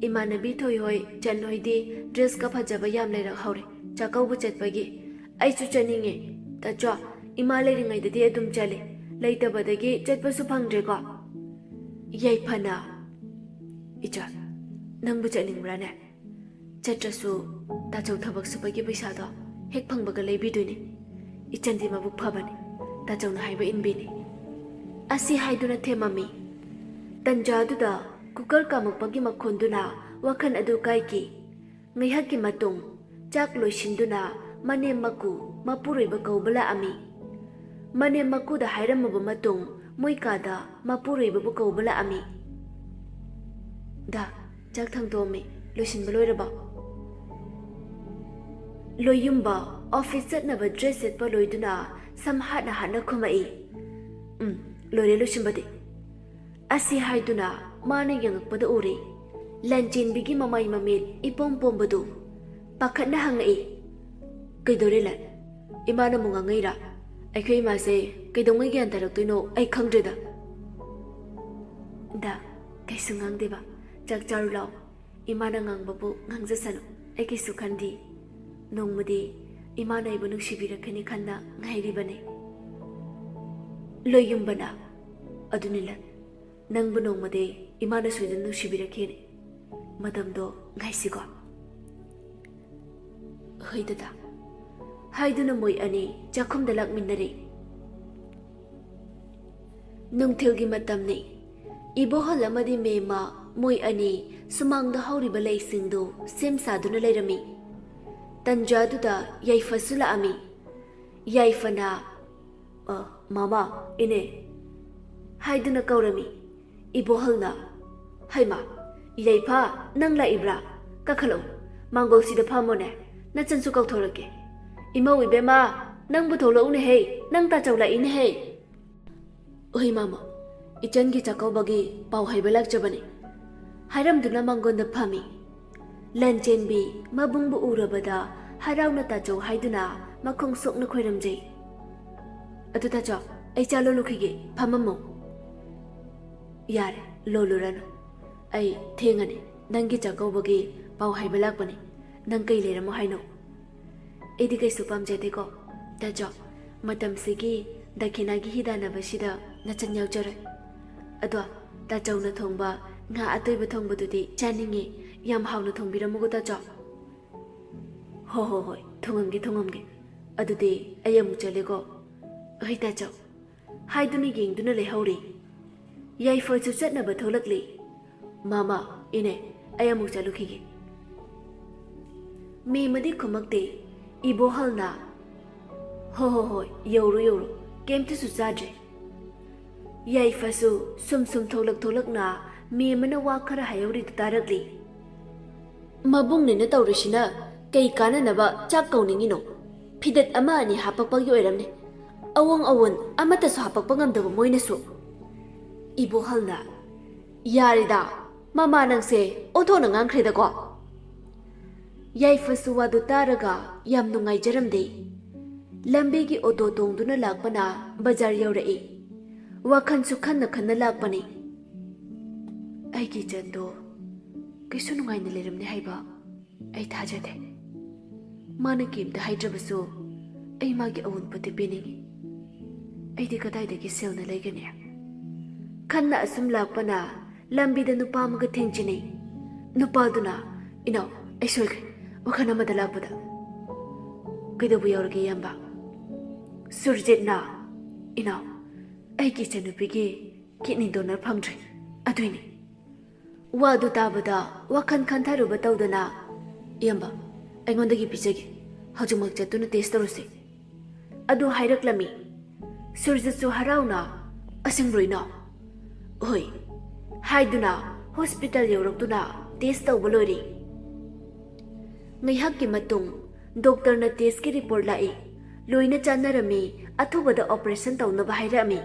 ꯏꯃꯥꯟꯅꯕꯤ ꯊꯣꯏꯍꯣꯏ, ꯆꯟꯍꯣꯏꯗꯤ ꯗ꯭ꯔꯦꯁꯀ ꯐꯖꯕ ꯌꯥꯝ ꯂꯩꯔꯛꯍꯧꯔꯦ ꯆꯥꯛꯀꯧꯕ ꯆꯠꯄꯒꯤ꯫ ꯑꯩꯁꯨ ꯆꯠꯅꯤꯡꯉꯦ꯫ ꯇꯥꯆꯧ, ꯏꯃꯥ ꯂꯩꯔꯤꯉꯩꯗꯗꯤ ꯑꯗꯨꯝ ꯆꯠꯂꯦ, ꯂꯩꯇꯕꯗꯒꯤ ꯆꯠꯄꯁꯨ ꯐꯪꯗ꯭ꯔꯦꯀꯣ꯫" ꯌꯥꯏꯐꯅ, "ꯏꯆꯥ, "ꯅꯪꯕꯨ ꯆꯠꯅꯤꯡꯕ꯭ꯔꯥꯅꯦ? ꯆꯠꯇ꯭ꯔꯁꯨ ꯇꯥꯆꯧ ꯊꯕꯛ ꯁꯨꯕꯒꯤ ꯄꯩꯁꯥꯗꯣ ꯍꯦꯛ ꯐꯪꯕꯒ ꯂꯩꯕꯤꯗꯣꯏꯅꯤ꯫ ꯏꯆꯟꯗꯤ ꯃꯕꯨꯛ ꯐꯕꯅꯤ, ꯇꯥꯆꯧꯅ ꯍꯥꯏꯕ ꯏꯟꯕꯤꯅꯤ"꯫ ꯑꯁꯤ ꯍꯥꯏꯗꯨꯅ ꯊꯦꯝꯃꯝꯃꯤ꯫ ꯇꯟꯖꯥꯗꯨꯗ ꯀꯨꯀꯔ ꯀꯥꯝꯃꯛꯄꯒꯤ ꯃꯈꯣꯟꯗꯨꯅ ꯋꯥꯈꯜ ꯑꯗꯨ ꯀꯥꯏꯈꯤ꯫ ꯉꯥꯏꯍꯥꯛꯀꯤ ꯃꯇꯨꯡ ꯆꯥꯛ ꯂꯣꯏꯁꯤꯟꯗꯨꯅ ꯃꯅꯦꯝ ꯃꯀꯨ ꯃꯄꯨꯔꯣꯏꯕ ꯀꯧꯕ ꯂꯥꯛꯑꯝꯃꯤ꯫ ꯃꯅꯦꯝ ꯃꯀꯨꯗ ꯍꯥꯏꯔꯝꯃꯕ ꯃꯇꯨꯡ ꯃꯣꯏ ꯀꯥꯗ ꯃꯄꯨꯔꯣꯏꯕꯕꯨ ꯀꯧꯕ ꯂꯥꯛꯑꯝꯃꯤ꯫ "ꯗꯥ, ꯆꯥꯛ ꯊꯥꯡꯗꯣꯛꯑꯝꯃꯤ, ꯂꯣꯏꯁꯤꯟꯕ ꯂꯣꯏꯔꯕꯣ?" ꯂꯣꯏꯌꯨꯝꯕ ꯑꯣꯐꯤꯁ ꯆꯠꯅꯕ ꯗ꯭ꯔꯦꯁ ꯁꯦꯠꯄ ꯂꯣꯏꯗꯨꯅ ꯁꯝ ꯍꯥꯠꯅ ꯍꯥꯠꯅ ꯈꯨꯝꯃꯛꯏ꯫ "ꯎꯝ, ꯂꯣꯏꯔꯦ ꯂꯣꯏꯁꯤꯟꯕꯗꯤ"꯫ ꯑꯁꯤ ꯍꯥꯏꯗꯨꯅ ꯃꯥꯅ ꯌꯦꯡꯉꯛꯄꯗ ꯎꯔꯦ, ꯂꯟꯆꯦꯟꯕꯤꯒꯤ ꯃꯃꯥꯏ ꯃꯃꯤꯠ ꯏꯄꯣꯝ ꯄꯣꯝꯕꯗꯨ꯫ ꯄꯥꯈꯠꯅ ꯍꯪꯉꯛꯏ, "ꯀꯩꯗꯧꯔꯦ ꯂꯟ? ꯏꯃꯥꯅ ꯑꯃꯨꯛ ꯉꯥꯡꯉꯛꯏꯔꯥ? ꯑꯩꯈꯣꯏ ꯏꯃꯥꯁꯦ ꯀꯩꯗꯧꯉꯩ ꯒ꯭ꯌꯥꯟ ꯇꯥꯔꯛꯇꯣꯏꯅꯣ ꯑꯩ ꯈꯪꯗ꯭ꯔꯦꯗ"꯫ "ꯗꯥ, ꯀꯩꯁꯨ ꯉꯥꯡꯗꯦꯕ, ꯆꯥꯛ ꯆꯥꯔꯨ ꯂꯥꯎ꯫ ꯏꯃꯥꯅ ꯉꯥꯡꯕꯕꯨ ꯉꯥꯡꯖꯁꯅꯨ, ꯑꯩ ꯀꯩꯁꯨ ꯈꯟꯗꯦ꯫ ꯅꯣꯡꯃꯗꯤ ꯏꯃꯥꯅ ꯑꯩꯕꯨ ꯅꯨꯡꯁꯤꯕꯤꯔꯛꯀꯅꯤ ꯈꯟꯅ ꯉꯥꯏꯔꯤꯕꯅꯤ"꯫ ꯂꯣꯏꯌꯨꯝꯕꯅ, "ꯑꯗꯨꯅꯤ ꯂꯟ, ꯅꯪꯕꯨ ꯅꯣꯡꯃꯗꯤ ꯏꯃꯥꯅ ꯁꯣꯏꯗꯅ ꯅꯨꯡꯁꯤꯕꯤꯔꯛꯈꯤꯅꯤ꯫ ꯃꯇꯝꯗꯣ ꯉꯥꯏꯁꯤꯀꯣ"꯫ "ꯍꯣꯏ ꯗꯗꯥ"꯫ ꯍꯥꯏꯗꯨꯅ ꯃꯣꯏ ꯑꯅꯤ ꯆꯥꯛꯈꯨꯝꯗ ꯂꯥꯛꯃꯤꯟꯅꯔꯦ꯫ ꯅꯨꯡꯊꯤꯜꯒꯤ ꯃꯇꯝꯅꯤ꯫ ꯏꯕꯣꯍꯜ ꯑꯃꯗꯤ ꯃꯦꯝꯃ ꯃꯣꯏ ꯑꯅꯤ ꯁꯨꯃꯥꯡꯗ ꯍꯧꯔꯤꯕ ꯂꯩꯁꯤꯡꯗꯨ ꯁꯦꯝ ꯁꯥꯗꯨꯅ ꯂꯩꯔꯝꯃꯤ꯫ ꯇꯟꯖꯥꯗꯨꯗ ꯌꯥꯏꯐꯁꯨ ꯂꯥꯛꯑꯝꯃꯤ꯫ ꯌꯥꯏꯐꯅ, "ꯑ, ꯃꯥꯃ, ꯏꯅꯦ" ꯍꯥꯏꯗꯨꯅ ꯀꯧꯔꯝꯃꯤ꯫ ꯏꯕꯣꯍꯜꯅ, "ꯍꯩꯃꯥ, ꯌꯥꯏꯐ, ꯅꯪ ꯂꯥꯛꯏꯕ꯭ꯔꯥ? ꯀꯥꯈꯠꯂꯛꯎ, ꯃꯥꯡꯒꯣꯜꯁꯤꯗ ꯐꯝꯃꯣꯅꯦ, ꯅꯆꯟꯁꯨ ꯀꯧꯊꯣꯔꯛꯀꯦ꯫ ꯏꯃꯧ ꯏꯕꯦꯝꯃ, ꯅꯪꯕꯨ ꯊꯣꯛꯂꯛꯎꯅꯦꯍꯦ, ꯅꯪ ꯇꯥꯆꯧ ꯂꯥꯛꯏꯅꯦꯍꯦ"꯫ "ꯍꯣꯏ ꯃꯥꯃ, ꯏꯆꯟꯒꯤ ꯆꯥꯛꯀꯧꯕꯒꯤ ꯄꯥꯎ ꯍꯥꯏꯕ ꯂꯥꯛꯆꯕꯅꯤ"꯫ ꯍꯥꯏꯔꯝꯗꯨꯅ ꯃꯥꯡꯒꯣꯟꯗ ꯐꯝꯃꯤ꯫ ꯂꯟꯆꯦꯟꯕꯤ ꯃꯕꯨꯡꯕꯨ ꯎꯔꯕꯗ ꯍꯔꯥꯎꯅ ꯇꯥꯆꯧ ꯍꯥꯏꯗꯨꯅ ꯃꯈꯣꯡ ꯁꯣꯛꯅ ꯈꯣꯏꯔꯝꯖꯩ꯫ "ꯑꯗꯨ ꯇꯥꯆꯧ, ꯑꯩ ꯆꯥ ꯂꯣꯜꯂꯨꯈꯤꯒꯦ, ꯐꯝꯃꯝꯃꯣ"꯫ "ꯌꯥꯔꯦ, ꯂꯣꯜꯂꯨꯔꯅꯨ꯫ ꯑꯩ ꯊꯦꯡꯉꯅꯤ, ꯅꯪꯒꯤ ꯆꯥꯛꯀꯧꯕꯒꯤ ꯄꯥꯎ ꯍꯥꯏꯕ ꯂꯥꯛꯄꯅꯤ꯫ ꯅꯪ ꯀꯩ ꯂꯩꯔꯝꯃꯣ ꯍꯥꯏꯅꯣ?" "ꯑꯩꯗꯤ ꯀꯩꯁꯨ ꯄꯥꯝꯖꯗꯦꯀꯣ ꯇꯥꯆꯧ꯫ ꯃꯇꯝꯁꯤꯒꯤ ꯗꯈꯤꯅꯥꯒꯤ ꯍꯤꯗꯥꯟꯅꯕꯁꯤꯗ ꯅꯆꯟ ꯌꯥꯎꯖꯔꯣꯏ꯫ ꯑꯗꯣ ꯇꯥꯆꯧꯅ ꯊꯣꯡꯕ ꯉꯥ ꯑꯇꯣꯏꯕ ꯊꯣꯡꯕꯗꯨꯗꯤ ꯆꯥꯅꯤꯡꯉꯤ꯫ ꯌꯥꯝ ꯍꯥꯎꯅ ꯊꯣꯡꯕꯤꯔꯝꯃꯨꯀꯣ, ꯇꯥꯆꯧ꯫ ꯍꯣ ꯍꯣ ꯍꯣꯏ, ꯊꯣꯡꯉꯝꯒꯦ, ꯊꯣꯡꯉꯝꯒꯦ꯫ ꯑꯗꯨꯗꯤ ꯑꯩ ꯑꯃꯨꯛ ꯆꯠꯂꯦꯀꯣ꯫ ꯑꯍꯩ, ꯇꯥꯆꯧ꯫ ꯍꯥꯏꯗꯨꯅ ꯌꯦꯡꯗꯨꯅ ꯂꯩꯍꯧꯔꯤ꯫ ꯌꯥꯏꯐꯁꯨ ꯆꯠꯅꯕ ꯊꯣꯛꯂꯛꯂꯤ꯫ ꯃꯃꯥ, ꯏꯅꯦ, ꯑꯩ ꯑꯃꯨꯛ ꯆꯠꯂꯨꯈꯤꯒꯦ꯫ ꯃꯦꯃꯗꯤ ꯈꯨꯝꯃꯛꯇꯦ꯫ ꯏꯕꯣꯍꯜꯅ, ꯍꯣ ꯍꯣ ꯍꯣꯏ, ꯌꯧꯔꯣ ꯌꯧꯔꯣ, ꯀꯩꯝꯇꯁꯨ ꯆꯥꯗ꯭ꯔꯦ꯫ ꯌꯥꯏꯐꯁꯨ ꯁꯨꯝ ꯁꯨꯝ ꯊꯣꯛꯂꯛ ꯊꯣꯛꯂꯛꯅ ꯃꯦꯃꯅ ꯋꯥ ꯈꯔ ꯍꯥꯏꯍꯧꯔꯤꯗꯨ ꯇꯥꯔꯛꯂꯤ꯫ ꯃꯕꯨꯡꯅꯦꯅ ꯇꯧꯔꯤꯁꯤꯅ ꯀꯩ ꯀꯥꯟꯅꯅꯕ ꯆꯥꯛ ꯀꯧꯅꯤꯡꯉꯤꯅꯣ? ꯐꯤꯗꯠ ꯑꯃ ꯑꯅꯤ ꯍꯥꯄꯛꯄꯒꯤ ꯑꯣꯏꯔꯝꯅꯤ꯫ ꯑꯋꯣꯡ ꯑꯋꯣꯟ ꯑꯃꯠꯇꯁꯨ ꯍꯥꯄꯛꯄ ꯉꯝꯗꯕ ꯃꯣꯏꯅꯁꯨ꯫ ꯏꯕꯣꯍꯜꯅ, ꯌꯥꯔꯦꯗ, ꯃꯃꯥ ꯅꯪꯁꯦ ꯑꯣꯟꯊꯣꯛꯅ ꯉꯥꯡꯈ꯭ꯔꯦꯗꯀꯣ꯫ ꯌꯥꯏꯐꯁꯨ ꯋꯥꯗꯨ ꯇꯥꯔꯒ ꯌꯥꯝ ꯅꯨꯡꯉꯥꯏꯖꯔꯝꯗꯦ꯫ ꯂꯝꯕꯤꯒꯤ ꯑꯣꯇꯣ ꯇꯣꯡꯗꯨꯅ ꯂꯥꯛꯄꯅ ꯕꯖꯥꯔ ꯌꯧꯔꯛꯏ꯫ ꯋꯥꯈꯜꯁꯨ ꯈꯟꯅ ꯈꯟꯅ ꯂꯥꯛꯄꯅꯤ꯫ ꯑꯩꯒꯤ ꯏꯆꯟꯗꯣ ꯀꯩꯁꯨ ꯅꯨꯡꯉꯥꯏꯅ ꯂꯩꯔꯝꯅꯤ ꯍꯥꯏꯕ ꯑꯩ ꯊꯥꯖꯗꯦ꯫ ꯃꯥꯅ ꯀꯩꯝꯇ ꯍꯥꯏꯗ꯭ꯔꯕꯁꯨ ꯑꯩ ꯃꯥꯒꯤ ꯑꯋꯨꯟꯄꯣꯠꯇꯤ ꯄꯤꯅꯤꯡꯏ꯫ ꯑꯩꯗꯤ ꯀꯗꯥꯏꯗꯒꯤ ꯁꯦꯜꯅ ꯂꯩꯒꯅꯤ? ꯈꯟꯅ ꯑꯁꯨꯝ ꯂꯥꯛꯄꯅ ꯂꯝꯕꯤꯗ ꯅꯨꯄꯥ ꯑꯃꯒ ꯊꯦꯡꯖꯤꯟꯅꯩ꯫ ꯅꯨꯄꯥꯗꯨꯅ, "ꯏꯅꯥꯎ, ꯑꯩ ꯁꯣꯏꯈ꯭ꯔꯦ꯫ ꯋꯥꯈꯜ ꯑꯃꯗ ꯂꯥꯛꯄꯗ꯫" "ꯀꯩꯗꯧꯕ ꯌꯥꯎꯔꯒꯦ, ꯏꯌꯥꯝꯕ?" ꯁꯨꯔꯖꯤꯠꯅ, "ꯏꯅꯥꯎ, ꯑꯩꯒꯤ ꯏꯆꯟꯅꯨꯄꯤꯒꯤ ꯀꯤꯠꯅꯤ ꯗꯣꯅꯔ ꯐꯪꯗ꯭ꯔꯦ, ꯑꯗꯨꯏꯅꯤ꯫" ꯋꯥꯗꯨ ꯇꯥꯕꯗ ꯋꯥꯈꯜ ꯈꯟꯊꯔꯨꯕ ꯇꯧꯗꯅ, "ꯏꯌꯥꯝꯕ, ꯑꯩꯉꯣꯟꯗꯒꯤ ꯄꯤꯖꯒꯦ, ꯍꯧꯖꯤꯛꯃꯛ ꯆꯠꯇꯨꯅ ꯇꯦꯁ ꯇꯧꯔꯁꯤ" ꯑꯗꯨ ꯍꯥꯏꯔꯛꯂꯝꯃꯤ꯫ ꯁꯨꯔꯖꯤꯠꯁꯨ ꯍꯔꯥꯎꯅ, "ꯑꯁꯦꯡꯕ꯭ꯔꯣ, ꯏꯅꯥꯎ?" "ꯍꯣꯏ" ꯍꯥꯏꯗꯨꯅ ꯍꯣꯁꯄꯤꯇꯥꯜ ꯌꯧꯔꯛꯇꯨꯅ ꯇꯦꯁ ꯇꯧꯕ ꯂꯣꯏꯔꯦ꯫ ꯉꯥꯏꯍꯥꯛꯀꯤ ꯃꯇꯨꯡ ꯗꯣꯛꯇꯔꯅ ꯇꯦꯁꯀꯤ ꯔꯤꯄꯣꯔꯠ ꯂꯥꯛꯏ꯫ ꯂꯣꯏꯅ ꯆꯥꯟꯅꯔꯝꯃꯤ, ꯑꯊꯨꯕꯗ ꯑꯣꯄꯔꯦꯁꯟ ꯇꯧꯅꯕ ꯍꯥꯏꯔꯛꯑꯝꯃꯤ꯫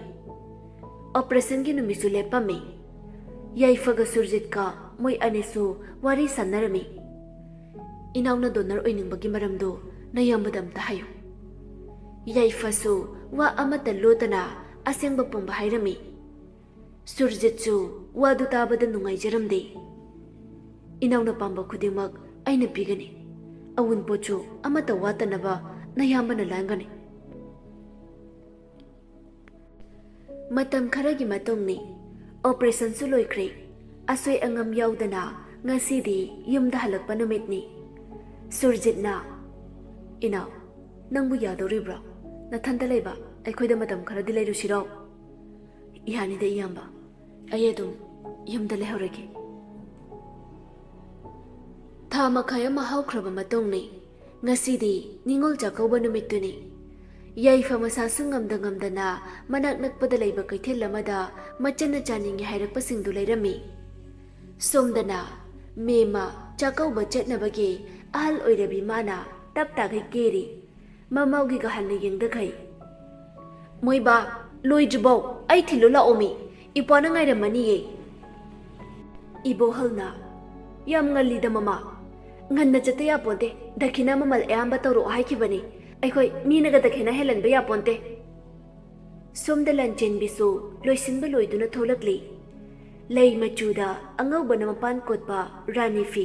ꯑꯣꯄꯔꯦꯁꯟꯒꯤ ꯅꯨꯃꯤꯠꯁꯨ ꯂꯦꯞꯄꯝꯃꯤ꯫ ꯌꯥꯏꯐꯒ ꯁꯨꯔꯖꯤꯠꯀ ꯃꯣꯏ ꯑꯅꯤꯁꯨ ꯋꯥꯔꯤ ꯁꯥꯟꯅꯔꯝꯃꯤ꯫ "ꯏꯅꯥꯎꯅ ꯗꯣꯅꯔ ꯑꯣꯏꯅꯤꯡꯕꯒꯤ ꯃꯔꯝꯗꯨ ꯅꯌꯥꯝꯕꯗ ꯑꯝꯇ ꯍꯥꯏꯌꯨ꯫" ꯌꯥꯏꯐꯁꯨ ꯋꯥ ꯑꯃꯠꯇ ꯂꯣꯠꯇꯅ ꯑꯁꯦꯡꯕ ꯄꯨꯝꯕ ꯍꯥꯏꯔꯝꯃꯤ꯫ ꯁꯨꯔꯖꯤꯠꯁꯨ ꯋꯥꯗꯨ ꯇꯥꯕꯗ ꯅꯨꯡꯉꯥꯏꯖꯔꯝꯗꯦ꯫ "ꯏꯅꯥꯎꯅ ꯄꯥꯝꯕ ꯈꯨꯗꯤꯡꯃꯛ ꯑꯩꯅ ꯄꯤꯒꯅꯤ꯫ ꯑꯋꯨꯟꯄꯣꯠꯁꯨ ꯑꯃꯠꯇ ꯋꯥꯠꯇꯅꯕ ꯅꯌꯥꯝꯕꯅ ꯂꯥꯡꯒꯅꯤ꯫" ꯃꯇꯝ ꯈꯔꯒꯤ ꯃꯇꯨꯡꯅꯤ꯫ ꯑꯣꯄꯔꯦꯁꯟꯁꯨ ꯂꯣꯏꯈ꯭ꯔꯦ꯫ ꯑꯁꯣꯏ ꯑꯉꯥꯝ ꯌꯥꯎꯗꯅ ꯉꯁꯤꯗꯤ ꯌꯨꯝꯗ ꯍꯜꯂꯛꯄ ꯅꯨꯃꯤꯠꯅꯤ꯫ ꯁꯨꯔꯖꯤꯠꯅ, "ꯏꯅꯥꯎ, ꯅꯪꯕꯨ ꯌꯥꯗꯧꯔꯤꯕ꯭ꯔꯣ? ꯅꯊꯟꯇ ꯂꯩꯕ ꯑꯩꯈꯣꯏꯗ ꯃꯇꯝ ꯈꯔꯗꯤ ꯂꯩꯔꯨꯁꯤꯔꯣ?" "ꯌꯥꯅꯤꯗ ꯏꯌꯥꯝꯕ, ꯑꯩ ꯑꯗꯨꯝ ꯌꯨꯝꯗ ꯂꯩꯍꯧꯔꯒꯦ꯫" ꯊꯥ ꯃꯈꯥꯏ ꯑꯃ ꯍꯧꯈ꯭ꯔꯕ ꯃꯇꯨꯡꯅꯤ꯫ ꯉꯁꯤꯗꯤ ꯅꯤꯉꯣꯜ ꯆꯥꯛꯀꯧꯕ ꯅꯨꯃꯤꯠꯇꯨꯅꯤ꯫ ꯌꯥꯏꯐ ꯃꯁꯥꯁꯨ ꯉꯝꯗ ꯉꯝꯗꯅ ꯃꯅꯥꯛ ꯅꯛꯄꯗ ꯂꯩꯕ ꯀꯩꯊꯦꯜ ꯑꯃꯗ ꯃꯆꯟꯅ ꯆꯥꯅꯤꯡꯉꯤ ꯍꯥꯏꯔꯛꯄꯁꯤꯡꯗꯨ ꯂꯩꯔꯝꯃꯤ꯫ ꯁꯣꯝꯗꯅ ꯃꯦꯝꯃ ꯆꯥꯛꯀꯧꯕ ꯆꯠꯅꯕꯒꯤ ꯑꯍꯜ ꯑꯣꯏꯔꯕꯤ ꯃꯥꯅ ꯇꯞ ꯇꯥꯈꯩ ꯀꯦꯔꯤ꯫ ꯃꯃꯧꯒꯤꯒ ꯍꯟꯅ ꯌꯦꯡꯗꯈꯩ, "ꯃꯣꯏꯕꯥ, ꯂꯣꯏꯗ꯭ꯔꯤꯕꯧ ꯑꯩ ꯊꯤꯜꯂꯨ ꯂꯥꯛꯑꯣꯃꯤ, ꯏꯄ꯭ꯋꯥꯅ ꯉꯥꯏꯔꯝꯃꯅꯤꯌꯦ꯫" ꯏꯕꯣꯍꯜꯅ, "ꯌꯥꯝ ꯉꯜꯂꯤꯗ ꯃꯃꯥ, ꯉꯟꯅ ꯆꯠꯇ ꯌꯥꯄꯣꯟꯇꯦ, ꯗꯈꯤꯅꯥ ꯃꯃꯜ ꯑꯌꯥꯝꯕ ꯇꯧꯔꯛꯑꯣ ꯍꯥꯏꯈꯤꯕꯅꯤ, ꯑꯩꯈꯣꯏ ꯃꯤꯅꯒ ꯗꯈꯤꯅꯥ ꯍꯦꯜꯍꯟꯕ ꯌꯥꯄꯣꯟꯇꯦ꯫" ꯁꯣꯝꯗ ꯂꯟꯆꯦꯟꯕꯤꯁꯨ ꯂꯣꯏꯁꯤꯟꯕ ꯂꯣꯏꯗꯨꯅ ꯊꯣꯛꯂꯛꯂꯤ꯫ ꯂꯩ ꯃꯆꯨꯗ ꯑꯉꯧꯕꯅ ꯃꯄꯥꯟ ꯀꯣꯠꯄ ꯔꯥꯅꯤ ꯐꯤ,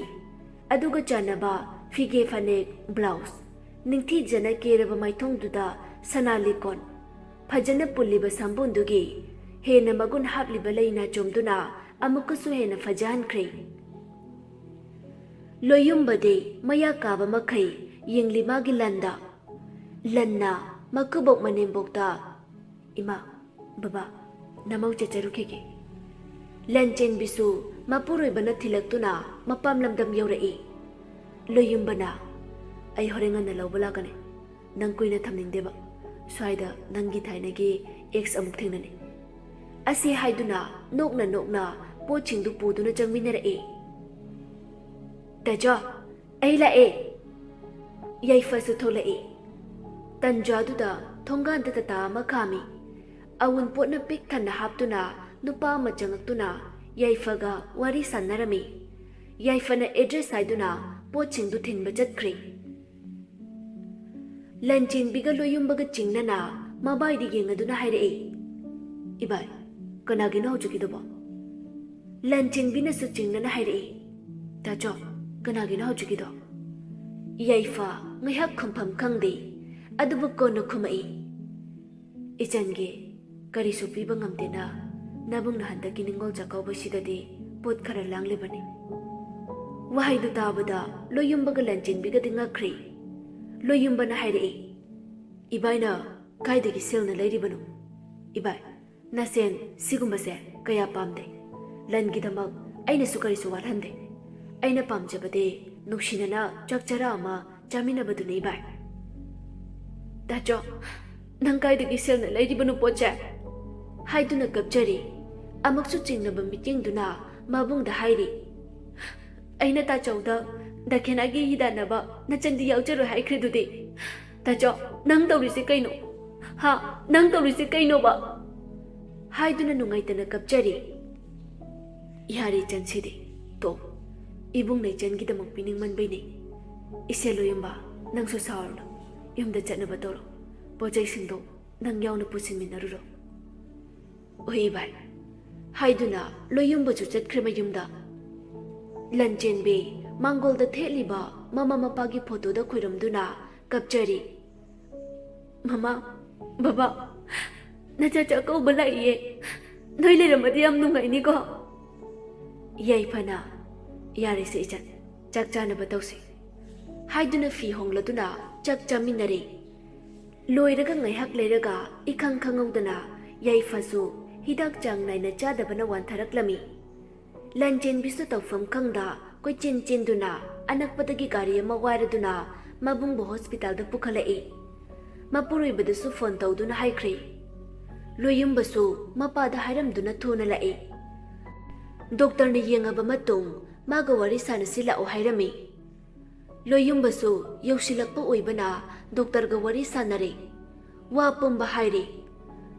ꯑꯗꯨꯒ ꯆꯥꯟꯅꯕ ꯐꯤꯒꯦ ꯐꯅꯦꯛ, ꯕ꯭ꯂꯥꯎꯁ, ꯅꯤꯡꯊꯤꯖꯅ ꯀꯦꯔꯕ ꯃꯥꯏꯊꯣꯡꯗꯨꯗ ꯁꯅꯥ ꯂꯤꯀꯣꯟ, ꯐꯖꯅ ꯄꯨꯜꯂꯤꯕ ꯁꯝꯕꯨꯟꯗꯨꯒꯤ ꯍꯦꯟꯅ ꯃꯒꯨꯟ ꯍꯥꯞꯂꯤꯕ ꯂꯩ ꯅꯥꯆꯣꯝꯗꯨꯅ ꯑꯃꯨꯛꯀꯁꯨ ꯍꯦꯟꯅ ꯐꯖꯍꯟꯈ꯭ꯔꯦ꯫ ꯂꯣꯌꯨꯝꯕꯗꯤ ꯃꯌꯥ ꯀꯥꯕ ꯃꯈꯩ ꯌꯦꯡꯂꯤ ꯃꯥꯒꯤ ꯂꯟꯗ꯫ ꯂꯟꯅ ꯃꯀꯨꯕꯣꯛ ꯃꯅꯦꯝꯕꯣꯛꯇ, "ꯏꯃꯥ, ꯕꯕꯥ, ꯅꯃꯧ ꯆꯠꯆꯔꯨꯈꯤꯒꯦ꯫" ꯂꯟꯆꯦꯟꯕꯤꯁꯨ ꯃꯄꯨꯔꯣꯏꯕꯅ ꯊꯤꯜꯂꯛꯇꯨꯅ ꯃꯄꯥꯝ ꯂꯝꯗꯝ ꯌꯧꯔꯛꯏ꯫ ꯂꯣꯌꯨꯝꯕꯅ, "ꯑꯩ ꯍꯣꯔꯦꯟ ꯉꯟꯅ ꯂꯧꯕ ꯂꯥꯛꯀꯅꯤ꯫ ꯅꯪ ꯀꯨꯏꯅ ꯊꯝꯅꯤꯡꯗꯦꯕ꯫ ꯁ꯭ꯋꯥꯏꯗ ꯅꯪꯒꯤ ꯊꯥꯏꯅꯒꯤ ꯑꯦꯛꯁ ꯑꯃꯨꯛ ꯊꯦꯡꯅꯅꯤ꯫" ꯑꯁꯤ ꯍꯥꯏꯗꯨꯅ ꯅꯣꯛꯅ ꯅꯣꯛꯅ ꯄꯣꯠꯁꯤꯡꯗꯨ ꯄꯨꯗꯨꯅ ꯆꯪꯃꯤꯟꯅꯔꯛꯏ꯫ "ꯇꯥꯖꯣ, ꯑꯩ ꯂꯥꯛꯑꯦ꯫" ꯌꯥꯏꯐꯁꯨ ꯊꯣꯛꯂꯛꯏ꯫ ꯇꯟꯖꯥꯗꯨꯗ ꯊꯣꯡꯒꯥꯟꯗ ꯇꯥꯇꯥ ꯑꯃ ꯈꯥꯝꯃꯤ꯫ ꯑꯋꯨꯟꯄꯣꯠꯅ ꯄꯤꯛ ꯊꯟꯅ ꯍꯥꯞꯇꯨꯅ ꯅꯨꯄꯥ ꯑꯃ ꯆꯪꯉꯛꯇꯨꯅ ꯌꯥꯏꯐꯒ ꯋꯥꯔꯤ ꯁꯥꯟꯅꯔꯝꯃꯤ꯫ ꯌꯥꯏꯐꯅ ꯑꯦꯗ꯭ꯔꯦꯁ ꯍꯥꯏꯗꯨꯅ ꯄꯣꯠꯁꯤꯡꯗꯨ ꯊꯤꯟꯕ ꯆꯠꯈ꯭ꯔꯦ꯫ ꯂꯟꯆꯦꯟꯕꯤꯒ ꯂꯣꯌꯨꯝꯕꯒ ꯆꯤꯡꯅꯅ ꯃꯕꯥꯏꯗ ꯌꯦꯡꯉꯗꯨꯅ ꯍꯥꯏꯔꯛꯏ, "ꯏꯕꯥꯏ, ꯀꯅꯥꯒꯤꯅꯣ ꯍꯧꯖꯤꯛꯀꯤꯗꯨꯕꯣ?" ꯂꯟꯆꯦꯟꯕꯤꯅꯁꯨ ꯆꯤꯡꯅꯅ ꯍꯥꯏꯔꯛꯏ, "ꯇꯥꯆꯧ, ꯀꯅꯥꯒꯤꯅꯣ ꯍꯧꯖꯤꯛꯀꯤꯗꯣ?" ꯌꯥꯏꯐ ꯉꯥꯏꯍꯥꯛ ꯈꯨꯝꯐꯝ ꯈꯪꯗꯦ, ꯑꯗꯨꯕꯨ ꯀꯣꯟꯅ ꯈꯨꯝꯃꯛꯏ, "ꯏꯆꯟꯒꯤ ꯀꯔꯤꯁꯨ ꯄꯤꯕ ꯉꯝꯗꯦꯅ ꯅꯕꯨꯡꯅ ꯍꯟꯗꯛꯀꯤ ꯅꯤꯡꯉꯣꯜ ꯆꯥꯛꯀꯧꯕꯁꯤꯗꯗꯤ ꯄꯣꯠ ꯈꯔ ꯂꯥꯡꯂꯤꯕꯅꯤ꯫ ꯋꯥꯍꯩꯗꯨ ꯇꯥꯕꯗ ꯂꯣꯌꯨꯝꯕꯒ ꯂꯟꯆꯦꯟꯕꯤꯒꯗꯤ ꯉꯛꯈ꯭ꯔꯦ꯫ ꯂꯣꯌꯨꯝꯕꯅ ꯍꯥꯏꯔꯛꯏ, "ꯏꯕꯥꯏꯅ ꯀꯥꯏꯗꯒꯤ ꯁꯦꯜꯅ ꯂꯩꯔꯤꯕꯅꯣ? ꯏꯕꯥꯏ, ꯅꯁꯦꯟ ꯁꯤꯒꯨꯝꯕꯁꯦ ꯀꯌꯥ ꯄꯥꯝꯗꯦ꯫ ꯂꯟꯒꯤꯗꯃꯛ ꯑꯩꯅꯁꯨ ꯀꯔꯤꯁꯨ ꯋꯥꯠꯍꯟꯗꯦ꯫ ꯑꯩꯅ ꯄꯥꯝꯖꯕꯗꯤ ꯅꯨꯡꯁꯤꯅꯅ ꯆꯥꯛ ꯆꯔꯥ ꯑꯃ ꯆꯥꯃꯤꯟꯅꯕꯗꯨꯅꯤ ꯏꯕꯥꯏ꯫" "ꯇꯥꯆꯧ, ꯅꯪ ꯀꯥꯏꯗꯒꯤ ꯁꯦꯜꯅ ꯂꯩꯔꯤꯕꯅꯣ ꯄꯣꯠꯁꯦ?" ꯍꯥꯏꯗꯨꯅ ꯀꯞꯆꯔꯤ꯫ ꯑꯃꯨꯛꯁꯨ ꯆꯤꯡꯅꯕ ꯃꯤꯠꯌꯦꯡꯗꯨꯅ ꯃꯕꯨꯡꯗ ꯍꯥꯏꯔꯤ, "ꯑꯩꯅ ꯇꯥꯆꯧꯗ ꯗꯈꯤꯅꯥꯒꯤ ꯍꯤꯗꯥꯟꯅꯕ ꯅꯆꯟꯗꯤ ꯌꯥꯎꯖꯔꯣꯏ ꯍꯥꯏꯈ꯭ꯔꯤꯗꯨꯗꯤ꯫ ꯇꯥꯆꯧ, ꯅꯪ ꯇꯧꯔꯤꯁꯦ ꯀꯩꯅꯣ? ꯍꯥ? ꯅꯪ ꯇꯧꯔꯤꯁꯦ ꯀꯩꯅꯣꯕ?" ꯍꯥꯏꯗꯨꯅ ꯅꯨꯡꯉꯥꯏꯇꯅ ꯀꯞꯆꯔꯤ꯫ "ꯌꯥꯔꯦ ꯏꯆꯟꯁꯤꯗꯤ, ꯇꯣ, ꯏꯕꯨꯡꯅ ꯏꯆꯟꯒꯤꯗꯃꯛ ꯄꯤꯅꯤꯡꯃꯟꯕꯩꯅꯦ꯫ ꯏꯆꯦ ꯂꯣꯌꯨꯝꯕ, ꯅꯪꯁꯨ ꯁꯥꯎꯔꯅꯨ꯫ ꯌꯨꯝꯗ ꯆꯠꯅꯕ ꯇꯧꯔꯣ꯫ ꯄꯣꯠ ꯆꯩꯁꯤꯡꯗꯣ ꯅꯪ ꯌꯥꯎꯅ ꯄꯨꯁꯤꯟꯃꯤꯟꯅꯔꯨꯔꯣ꯫" "ꯍꯣꯏ ꯏꯕꯥꯏ꯫" ꯍꯥꯏꯗꯨꯅ ꯂꯣꯌꯨꯝꯕꯁꯨ ꯆꯠꯈ꯭ꯔꯦ ꯃꯌꯨꯝꯗ꯫ ꯂꯟꯆꯦꯟꯕꯤ ꯃꯥꯡꯒꯣꯜꯗ ꯊꯦꯠꯂꯤꯕ ꯃꯃꯥ ꯃꯄꯥꯒꯤ ꯐꯣꯇꯣꯗ ꯈꯣꯏꯔꯝꯗꯨꯅ ꯀꯞꯆꯔꯤ꯫ "ꯃꯃꯥ, ꯕꯕꯥ, ꯅꯆꯥ ꯆꯥꯛꯀꯧꯕ ꯂꯥꯛꯏꯌꯦ꯫ ꯅꯣꯏ ꯂꯩꯔꯝꯃꯗꯤ ꯌꯥꯝ ꯅꯨꯡꯉꯥꯏꯅꯤꯀꯣ?" ꯌꯥꯏꯐꯅ, "ꯌꯥꯔꯦꯁꯦ ꯏꯆꯟ, ꯆꯥꯛ ꯆꯥꯅꯕ ꯇꯧꯁꯤ" ꯍꯥꯏꯗꯨꯅ ꯐꯤ ꯍꯣꯡꯂꯗꯨꯅ ꯆꯥꯛ ꯆꯥꯃꯤꯟꯅꯔꯦ꯫ ꯂꯣꯏꯔꯒ ꯉꯥꯏꯍꯥꯛ ꯂꯩꯔꯒ ꯏꯈꯪ ꯈꯪꯍꯧꯗꯅ ꯌꯥꯏꯐꯁꯨ ꯍꯤꯗꯥꯛ ꯆꯥꯡ ꯅꯥꯏꯅ ꯆꯥꯗꯕꯅ ꯋꯥꯟꯊꯔꯛꯂꯝꯃꯤ꯫ ꯂꯟꯆꯦꯟꯕꯤꯁꯨ ꯇꯧꯐꯝ ꯈꯪꯗ ꯀꯣꯏꯆꯦꯟ ꯆꯦꯟꯗꯨꯅ ꯑꯅꯛꯄꯗꯒꯤ ꯒꯥꯔꯤ ꯑꯃ ꯋꯥꯏꯔꯗꯨꯅ ꯃꯕꯨꯡꯕꯨ ꯍꯣꯁꯄꯤꯇꯥꯜꯗ ꯄꯨꯈꯠꯂꯛꯏ꯫ ꯃꯄꯨꯔꯣꯏꯕꯗꯁꯨ ꯐꯣꯟ ꯇꯧꯗꯨꯅ ꯍꯥꯏꯈ꯭ꯔꯦ꯫ ꯂꯣꯌꯨꯝꯕꯁꯨ ꯃꯄꯥꯗ ꯍꯥꯏꯔꯝꯗꯨꯅ ꯊꯨꯅ ꯂꯥꯛꯏ꯫ ꯗꯣꯛꯇꯔꯅ ꯌꯦꯡꯉꯕ ꯃꯇꯨꯡ ꯃꯥꯒ ꯋꯥꯔꯤ ꯁꯥꯟꯅꯁꯤ ꯂꯥꯛꯑꯣ ꯍꯥꯏꯔꯝꯃꯤ꯫ ꯂꯣꯌꯨꯝꯕꯁꯨ ꯌꯧꯁꯤꯜꯂꯛꯄ ꯑꯣꯏꯕꯅ ꯗꯣꯛꯇꯔꯒ ꯋꯥꯔꯤ ꯁꯥꯟꯅꯔꯦ꯫ ꯋꯥ ꯄꯨꯝꯕ ꯍꯥꯏꯔꯦ꯫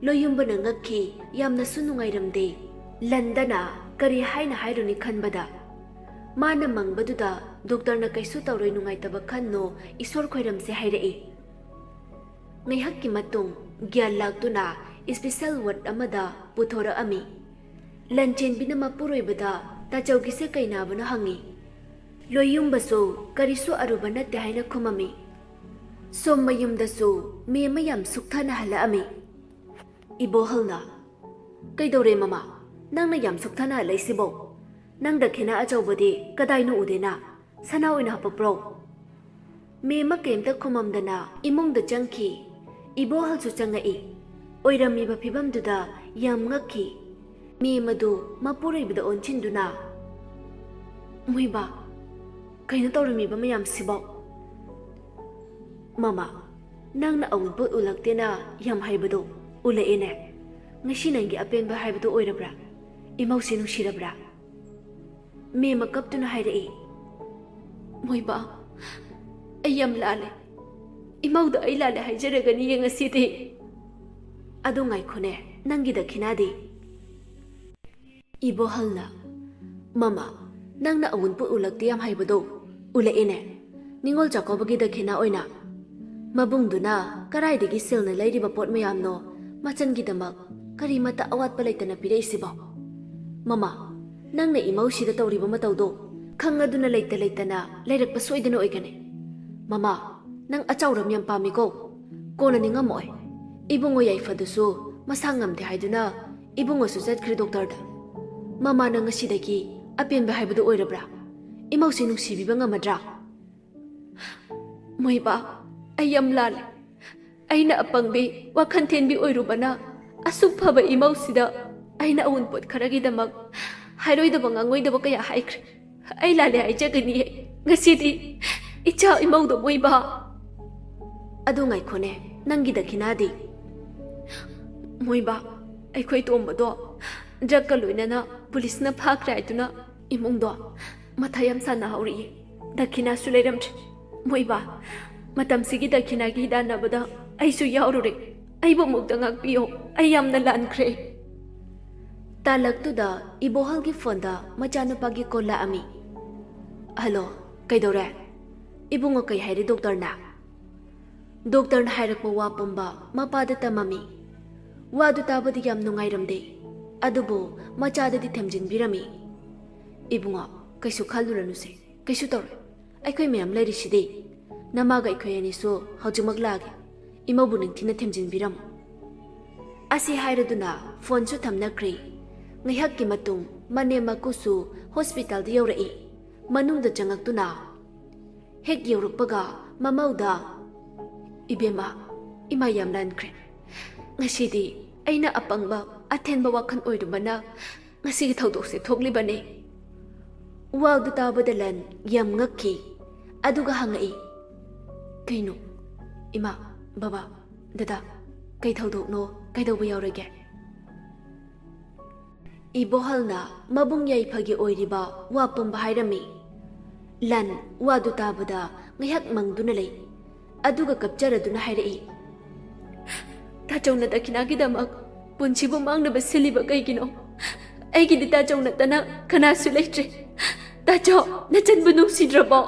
ꯂꯣꯌꯨꯝꯕꯅ ꯉꯛꯈꯤ, ꯌꯥꯝꯅꯁꯨ ꯅꯨꯡꯉꯥꯏꯔꯝꯗꯦ꯫ ꯂꯟꯗꯅ ꯀꯔꯤ ꯍꯥꯏꯅ ꯍꯥꯏꯔꯨꯅꯤ ꯈꯟꯕꯗ, ꯃꯥꯅ ꯃꯪꯕꯗꯨꯗ ꯗꯣꯛꯇꯔꯅ ꯀꯩꯁꯨ ꯇꯧꯔꯣꯏ, ꯅꯨꯡꯉꯥꯏꯇꯕ ꯈꯟꯅꯨ, ꯏꯁꯣꯔ ꯈꯣꯏꯔꯝꯁꯦ ꯍꯥꯏꯔꯛꯏ꯫ ꯉꯥꯏꯍꯥꯛꯀꯤ ꯃꯇꯨꯡ ꯒ꯭ꯌꯥꯟ ꯂꯥꯛꯇꯨꯅ ꯏꯁꯄꯤꯁꯦꯜ ꯋꯥꯔꯗ ꯑꯃꯗ ꯄꯨꯊꯣꯔꯛꯑꯝꯃꯤ꯫ ꯂꯟꯆꯦꯟꯕꯤꯅ ꯃꯄꯨꯔꯣꯏꯕꯗ ꯇꯥꯆꯧꯒꯤꯁꯦ ꯀꯩ ꯅꯥꯕꯅꯣ ꯍꯪꯉꯤ꯫ ꯂꯣꯌꯨꯝꯕꯁꯨ ꯀꯔꯤꯁꯨ ꯑꯔꯨꯕ ꯅꯠꯇꯦ ꯍꯥꯏꯅ ꯈꯨꯝꯃꯝꯃꯤ꯫ ꯁꯣꯝ ꯃꯌꯨꯝꯗꯁꯨ ꯃꯦꯝꯃ ꯌꯥꯝ ꯁꯨꯛꯊꯅ ꯍꯜꯂꯛꯑꯝꯃꯤ꯫ ꯏꯕꯣꯍꯜꯅ, "ꯀꯩꯗꯧꯔꯦ ꯃꯃꯥ? ꯅꯪꯅ ꯌꯥꯝ ꯁꯨꯛꯊꯅ ꯍꯜꯂꯛꯏꯁꯤꯕꯣ?" "ꯅꯪ ꯗꯈꯤꯅꯥ ꯑꯆꯧꯕꯗꯤ ꯀꯗꯥꯏꯅꯣ ꯎꯗꯦꯅ? ꯁꯅꯥ ꯑꯣꯏꯅ ꯍꯥꯞꯄꯛꯄ꯭ꯔꯣ?" ꯃꯦꯝꯃ ꯀꯩꯝꯇ ꯈꯨꯝꯃꯝꯗꯅ ꯏꯃꯨꯡꯗ ꯆꯪꯈꯤ꯫ ꯏꯕꯣꯍꯜꯁꯨ ꯆꯪꯉꯛꯏ꯫ ꯑꯣꯏꯔꯝꯃꯤꯕ ꯐꯤꯕꯝꯗꯨꯗ ꯌꯥꯝ ꯉꯛꯈꯤ꯫ ꯃꯦꯝ ꯑꯗꯨ ꯃꯄꯨꯔꯣꯏꯕꯗ ꯑꯣꯟꯁꯤꯟꯗꯨꯅ, "ꯃꯣꯏꯕꯥ, ꯀꯩꯅꯣ ꯇꯧꯔꯝꯃꯤꯕ ꯃꯌꯥꯝꯁꯤꯕꯣ?" "ꯃꯃꯥ, ꯅꯪꯅ ꯑꯋꯨꯟꯄꯣꯠ ꯎꯂꯛꯇꯦꯅ ꯌꯥꯝ ꯍꯥꯏꯕꯗꯣ ꯎꯂꯛꯑꯦꯅꯦ꯫ ꯉꯁꯤ ꯅꯪꯒꯤ ꯑꯄꯦꯟꯕ ꯍꯥꯏꯕꯗꯨ ꯑꯣꯏꯔꯕ꯭ꯔꯥ? ꯏꯃꯧꯁꯤ ꯅꯨꯡꯁꯤꯔꯕ꯭ꯔꯥ?" ꯃꯦꯝꯃ ꯀꯞꯇꯨꯅ ꯍꯥꯏꯔꯛꯏ, "ꯃꯣꯏꯕꯥ, ꯑꯩ ꯌꯥꯝ ꯂꯥꯜꯂꯦ꯫ ꯏꯃꯧꯗ ꯑꯩ ꯂꯥꯜꯂꯦ ꯍꯥꯏꯖꯔꯒꯅꯤꯌꯦ ꯉꯁꯤꯗꯤ꯫" "ꯑꯗꯣ ꯉꯥꯏꯈꯣꯅꯦ, ꯅꯪꯒꯤ ꯗꯈꯤꯅꯥꯗꯤ?" ꯏꯕꯣꯍꯜꯅ, "ꯃꯃꯥ, ꯅꯪꯅ ꯑꯋꯨꯟꯄꯣꯠ ꯎꯂꯛꯇꯦ ꯌꯥꯝ ꯍꯥꯏꯕꯗꯣ ꯎꯂꯛꯑꯦꯅꯦ꯫ ꯅꯤꯉꯣꯜ ꯆꯥꯛꯀꯧꯕꯒꯤ ꯗꯈꯤꯅꯥ ꯑꯣꯏꯅ ꯃꯕꯨꯡꯗꯨꯅ ꯀꯔꯥꯏꯗꯒꯤ ꯁꯦꯜꯅ ꯂꯩꯔꯤꯕ ꯄꯣꯠ ꯃꯌꯥꯝꯅꯣ ꯃꯆꯟꯒꯤꯗꯃꯛ ꯀꯔꯤꯃꯠꯇ ꯑꯋꯥꯠꯄ ꯂꯩꯇꯅ ꯄꯤꯔꯛꯏꯁꯤꯕꯣ? ꯃꯃꯥ, ꯅꯪꯅ ꯏꯃꯧꯁꯤꯗ ꯇꯧꯔꯤꯕ ꯃꯇꯧꯗꯣ ꯈꯪꯉꯗꯨꯅ ꯂꯩꯇ ꯂꯩꯇꯅ ꯂꯩꯔꯛꯄ ꯁꯣꯏꯗꯅ ꯑꯣꯏꯒꯅꯤ꯫ ꯃꯃꯥ, ꯅꯪ ꯑꯆꯥꯎꯔꯝ ꯌꯥꯝ ꯄꯥꯝꯃꯤꯀꯣ꯫ ꯀꯣꯟꯅ ꯅꯤꯡꯉꯝꯃꯛꯑꯣꯏ꯫ ꯏꯕꯨꯡꯉꯣ ꯌꯥꯏꯐꯗꯨꯁꯨ ꯃꯁꯥ ꯉꯝꯗꯦ ꯍꯥꯏꯗꯨꯅ ꯏꯕꯨꯡꯉꯣꯁꯨ ꯆꯠꯈ꯭ꯔꯦ ꯗꯣꯛꯇꯔꯗ꯫ ꯃꯃꯥꯅ ꯉꯁꯤꯗꯒꯤ ꯑꯄꯦꯟꯕ ꯍꯥꯏꯕꯗꯨ ꯑꯣꯏꯔꯕ꯭ꯔꯥ? ꯏꯃꯧꯁꯤ ꯅꯨꯡꯁꯤꯕꯤꯕ ꯉꯝꯃꯗ꯭ꯔꯥ?" "ꯃꯣꯏꯕꯥ, ꯑꯩ ꯌꯥꯝ ꯂꯥꯜꯂꯦ꯫ ꯑꯩꯅ ꯑꯄꯪꯕꯤ, ꯋꯥꯈꯜ ꯊꯦꯟꯕꯤ ꯑꯣꯏꯔꯨꯕꯅ ꯑꯁꯨꯛ ꯐꯕ ꯏꯃꯧꯁꯤꯗ ꯑꯩꯅ ꯑꯋꯨꯟꯄꯣꯠ ꯈꯔꯒꯤꯗꯃꯛ ꯍꯥꯏꯔꯣꯏꯗꯕ ꯉꯥꯡꯉꯣꯏꯗꯕ ꯀꯌꯥ ꯍꯥꯏꯈ꯭ꯔꯦ꯫ ꯑꯩ ꯂꯥꯜꯂꯦ ꯍꯥꯏꯖꯒꯅꯤꯌꯦ꯫ ꯉꯁꯤꯗꯤ ꯏꯆꯥ ꯏꯃꯧꯗꯣ ꯃꯣꯏꯕꯥ꯫" "ꯑꯗꯨ ꯉꯥꯏꯈꯣꯅꯦ, ꯅꯪꯒꯤ ꯗꯈꯤꯅꯥꯗꯤ?" "ꯃꯣꯏꯕꯥ, ꯑꯩꯈꯣꯏ ꯇꯣꯝꯕꯗꯣ ꯗ꯭ꯔꯒꯀ ꯂꯣꯏꯅꯅ ꯄꯨꯂꯤꯁꯅ ꯐꯥꯈ꯭ꯔꯦ ꯍꯥꯏꯗꯨꯅ ꯏꯃꯨꯡꯗꯣ ꯃꯊꯥ ꯌꯥꯝ ꯁꯥꯟꯅꯍꯧꯔꯤꯌꯦ꯫ ꯗꯈꯤꯅꯥꯁꯨ ꯂꯩꯔꯝꯗ꯭ꯔꯦ꯫ ꯃꯣꯏꯕꯥ, ꯃꯇꯝꯁꯤꯒꯤ ꯗꯈꯤꯅꯥꯒꯤ ꯍꯤꯗꯥꯟꯅꯕꯗ ꯑꯩꯁꯨ ꯌꯥꯎꯔꯨꯔꯦ꯫ ꯑꯩꯕꯨ ꯑꯃꯨꯛꯇ ꯉꯥꯛꯄꯤꯌꯣ꯫ ꯑꯩ ꯌꯥꯝꯅ ꯂꯥꯟꯈ꯭ꯔꯦ꯫" ꯇꯥꯂꯛꯇꯨꯗ ꯏꯕꯣꯍꯜꯒꯤ ꯐꯣꯟꯗ ꯃꯆꯥꯅꯨꯄꯥꯒꯤ ꯀꯣꯜ ꯂꯥꯛꯑꯝꯃꯤ꯫ "ꯍꯜꯂꯣ, ꯀꯩꯗꯧꯔꯦ? ꯏꯕꯨꯡꯉꯣ, ꯀꯩ ꯍꯥꯏꯔꯦ ꯗꯣꯛꯇꯔꯅ?" ꯗꯣꯛꯇꯔꯅ ꯍꯥꯏꯔꯛꯄ ꯋꯥ ꯄꯨꯝꯕ ꯃꯄꯥꯗ ꯇꯝꯃꯝꯃꯤ꯫ ꯋꯥꯗꯨ ꯇꯥꯕꯗꯤ ꯌꯥꯝ ꯅꯨꯡꯉꯥꯏꯔꯝꯗꯦ, ꯑꯗꯨꯕꯨ ꯃꯆꯥꯗꯗꯤ ꯊꯦꯝꯖꯤꯟꯕꯤꯔꯝꯃꯤ꯫ "ꯏꯕꯨꯡꯉꯣ, ꯀꯩꯁꯨ ꯈꯜꯂꯨꯔꯅꯨꯁꯦ, ꯀꯩꯁꯨ ꯇꯧꯔꯣꯏ꯫ ꯑꯩꯈꯣꯏ ꯃꯌꯥꯝ ꯂꯩꯔꯤꯁꯤꯗꯤ꯫ ꯅꯃꯥꯒ ꯑꯩꯈꯣꯏ ꯑꯅꯤꯁꯨ ꯍꯧꯖꯤꯛꯃꯛ ꯂꯥꯛꯑꯒꯦ꯫ ꯏꯃꯧꯕꯨ ꯅꯤꯡꯊꯤꯅ ꯊꯦꯝꯖꯤꯟꯕꯤꯔꯝꯃꯨ꯫" ꯑꯁꯤ ꯍꯥꯏꯔꯗꯨꯅ ꯐꯣꯟꯁꯨ ꯊꯝꯅꯈ꯭ꯔꯦ꯫ ꯉꯥꯏꯍꯥꯛꯀꯤ ꯃꯇꯨꯡ ꯃꯅꯦꯝ ꯃꯀꯨꯁꯨ ꯍꯣꯁꯄꯤꯇꯥꯜꯗ ꯌꯧꯔꯛꯏ꯫ ꯃꯅꯨꯡꯗ ꯆꯪꯉꯛꯇꯨꯅ ꯍꯦꯛ ꯌꯧꯔꯛꯄꯒ ꯃꯃꯧꯗ, "ꯏꯕꯦꯝꯃ, ꯏꯃꯥ ꯌꯥꯝ ꯂꯥꯟꯈ꯭ꯔꯦ꯫ ꯉꯁꯤꯗꯤ ꯑꯩꯅ ꯑꯄꯪꯕ, ꯑꯊꯦꯟꯕ ꯋꯥꯈꯜ ꯑꯣꯏꯔꯨꯕꯅ ꯉꯁꯤꯒꯤ ꯊꯧꯗꯣꯛꯁꯦ ꯊꯣꯛꯂꯤꯕꯅꯦ꯫" ꯋꯥꯗꯨ ꯇꯥꯕꯗ ꯂꯟ ꯌꯥꯝ ꯉꯛꯈꯤ꯫ ꯑꯗꯨꯒ ꯍꯪꯉꯛꯏ, "ꯀꯩꯅꯣ? ꯏꯃꯥ, ꯕꯕꯥ, ꯗꯗꯥ, ꯀꯩ ꯊꯧꯗꯣꯛꯅꯣ? ꯀꯩꯗꯧꯕ ꯌꯥꯎꯔꯒꯦ?" ꯏꯕꯣꯍꯜꯅ ꯃꯕꯨꯡ ꯌꯥꯏꯐꯒꯤ ꯑꯣꯏꯔꯤꯕ ꯋꯥ ꯄꯨꯝꯕ ꯍꯥꯏꯔꯝꯃꯤ꯫ ꯂꯟ ꯋꯥꯗꯨ ꯇꯥꯕꯗ ꯉꯥꯏꯍꯥꯛ ꯃꯪꯗꯨꯅ ꯂꯩ꯫ ꯑꯗꯨꯒ ꯀꯞꯆꯔꯗꯨꯅ ꯍꯥꯏꯔꯛꯏ, "ꯇꯥꯆꯧꯅ ꯗꯈꯤꯅꯥꯒꯤꯗꯃꯛ ꯄꯨꯟꯁꯤꯕꯨ ꯃꯥꯡꯅꯕ ꯁꯤꯜꯂꯤꯕ ꯀꯩꯒꯤꯅꯣ? ꯑꯩꯒꯤꯗꯤ ꯇꯥꯆꯧ ꯅꯠꯇꯅ ꯀꯅꯥꯁꯨ ꯂꯩꯇ꯭ꯔꯦ꯫ ꯇꯥꯆꯧ, ꯅꯆꯟꯕꯨ ꯅꯨꯡꯁꯤꯗ꯭ꯔꯕꯣ?"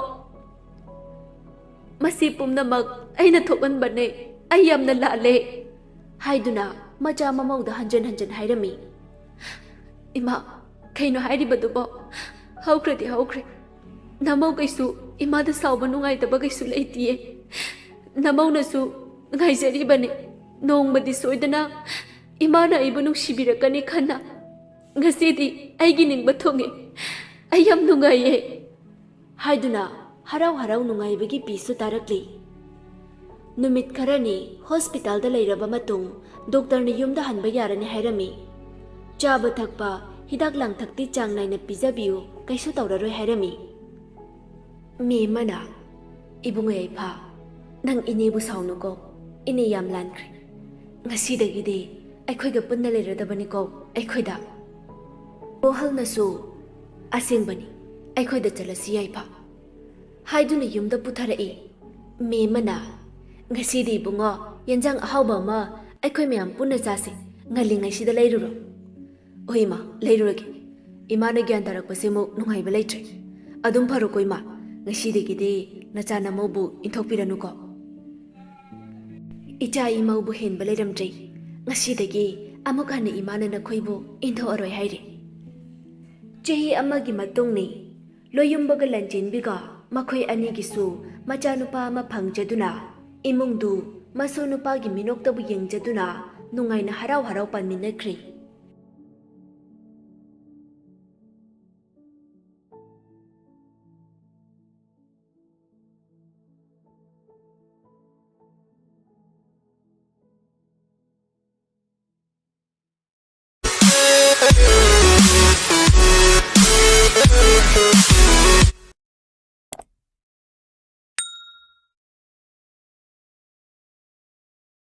"ꯃꯁꯤ ꯄꯨꯝꯅꯃꯛ ꯑꯩꯅ ꯊꯣꯛꯍꯟꯕꯅꯦ꯫ ꯑꯩ ꯌꯥꯝꯅ ꯂꯥꯜꯂꯦ," ꯍꯥꯏꯗꯨꯅ ꯃꯆꯥ ꯃꯃꯧꯗ ꯍꯟꯖꯟ ꯍꯟꯖꯟ ꯍꯥꯏꯔꯝꯃꯤ꯫ "ꯏꯃꯥ, ꯀꯩꯅꯣ ꯍꯥꯏꯔꯤꯕꯗꯨꯕꯣ? ꯍꯧꯈ꯭ꯔꯗꯤ ꯍꯧꯈ꯭ꯔꯦ꯫ ꯅꯃꯧ ꯀꯩꯁꯨ ꯏꯃꯥꯗ ꯁꯥꯎꯕ ꯅꯨꯡꯉꯥꯏꯇꯕ ꯀꯩꯁꯨ ꯂꯩꯇꯤꯌꯦ꯫ ꯅꯃꯧꯅꯁꯨ ꯉꯥꯏꯖꯔꯤꯕꯅꯦ꯫ ꯅꯣꯡꯃꯗꯤ ꯁꯣꯏꯗꯅ ꯏꯃꯥꯅ ꯑꯩꯕꯨ ꯅꯨꯡꯁꯤꯕꯤꯔꯛꯀꯅꯤ ꯈꯟꯅ꯫ ꯉꯁꯤꯗꯤ ꯑꯩꯒꯤ ꯅꯤꯡꯕ ꯊꯨꯡꯉꯦ꯫ ꯑꯩ ꯌꯥꯝ ꯅꯨꯡꯉꯥꯏꯌꯦ," ꯍꯥꯏꯗꯨꯅ ꯍꯔꯥꯎ ꯍꯔꯥꯎ ꯅꯨꯡꯉꯥꯏꯕꯒꯤ ꯄꯤꯁꯨ ꯇꯥꯔꯛꯂꯤ꯫ ꯅꯨꯃꯤꯠ ꯈꯔꯅꯤ ꯍꯣꯁꯄꯤꯇꯥꯜꯗ ꯂꯩꯔꯕ ꯃꯇꯨꯡ ꯗꯣꯛꯇꯔꯅ ꯌꯨꯝꯗ ꯍꯟꯕ ꯌꯥꯔꯅꯤ ꯍꯥꯏꯔꯝꯃꯤ꯫ ꯆꯥꯕ ꯊꯛꯄ, ꯍꯤꯗꯥꯛ ꯂꯥꯡꯊꯛꯇꯤ ꯆꯥꯡ ꯅꯥꯏꯅ ꯄꯤꯖꯕꯤꯌꯨ, ꯀꯩꯁꯨ ꯇꯧꯔꯔꯣꯏ ꯍꯥꯏꯔꯝꯃꯤ꯫ ꯃꯦꯝꯃꯅ, "ꯏꯕꯨꯡꯉꯣ ꯌꯥꯏꯐ, ꯅꯪ ꯏꯅꯦꯕꯨ ꯁꯥꯎꯅꯨꯀꯣ, ꯏꯅꯦ ꯌꯥꯝ ꯂꯥꯟꯈ꯭ꯔꯦ꯫ ꯉꯁꯤꯗꯒꯤꯗꯤ ꯑꯩꯈꯣꯏꯒ ꯄꯨꯟꯅ ꯂꯩꯔꯗꯕꯅꯤꯀꯣ, ꯑꯩꯈꯣꯏꯗ꯫" ꯕꯣꯍꯜꯅꯁꯨ, "ꯑꯁꯦꯡꯕꯅꯤ, ꯑꯩꯈꯣꯏꯗ ꯆꯠꯂꯁꯤ ꯌꯥꯏꯐ," ꯍꯥꯏꯗꯨꯅ ꯌꯨꯝꯗ ꯄꯨꯊꯔꯛꯏ꯫ ꯃꯦꯝꯃꯅ, "ꯉꯁꯤꯗꯤ ꯏꯕꯨꯡꯉꯣ, ꯌꯦꯟꯖꯥꯡ ꯑꯍꯥꯎꯕ ꯑꯃ ꯑꯩꯈꯣꯏ ꯃꯌꯥꯝ ꯄꯨꯟꯅ ꯆꯥꯁꯤ꯫ ꯉꯜꯂꯤꯉꯩꯁꯤꯗ ꯂꯩꯔꯨꯔꯣ꯫" "ꯍꯣꯏ ꯏꯃꯥ, ꯂꯩꯔꯨꯔꯒꯦ꯫ ꯏꯃꯥꯅ ꯒ꯭ꯌꯥꯟ ꯇꯥꯔꯛꯄꯁꯤꯃꯨꯛ ꯅꯨꯡꯉꯥꯏꯕ ꯂꯩꯇ꯭ꯔꯦ꯫ ꯑꯗꯨꯝ ꯐꯔꯣꯀꯣ ꯏꯃꯥ, ꯉꯁꯤꯗꯒꯤꯗꯤ ꯅꯆꯥ ꯅꯃꯧꯕꯨ ꯏꯟꯊꯣꯛꯄꯤꯔꯅꯨꯀꯣ꯫" ꯏꯆꯥ ꯏꯃꯧꯕꯨ ꯍꯦꯟꯕ ꯂꯩꯔꯝꯗ꯭ꯔꯦ꯫ ꯉꯁꯤꯗꯒꯤ ꯑꯃꯨꯛ ꯍꯟꯅ ꯏꯃꯥꯅ ꯅꯈꯣꯏꯕꯨ ꯏꯟꯊꯣꯛꯑꯔꯣꯏ ꯍꯥꯏꯔꯤ꯫ ꯆꯍꯤ ꯑꯃꯒꯤ ꯃꯇꯨꯡꯅꯤ꯫ ꯂꯣꯌꯨꯝꯕꯒ ꯂꯟꯆꯦꯟꯕꯤꯒ ꯃꯈꯣꯏ ꯑꯅꯤꯒꯤꯁꯨ ꯃꯆꯥꯅꯨꯄꯥ ꯑꯃ ꯐꯪꯖꯗꯨꯅ, ꯏꯃꯨꯡꯗꯨ ꯃꯁꯨ ꯅꯨꯄꯥꯒꯤ ꯃꯤꯅꯣꯛꯇꯕꯨ ꯌꯦꯡꯖꯗꯨꯅ ꯅꯨꯡꯉꯥꯏꯅ ꯍꯔꯥꯎ ꯍꯔꯥꯎ ꯄꯥꯟꯃꯤꯟꯅꯈ꯭ꯔꯦ꯫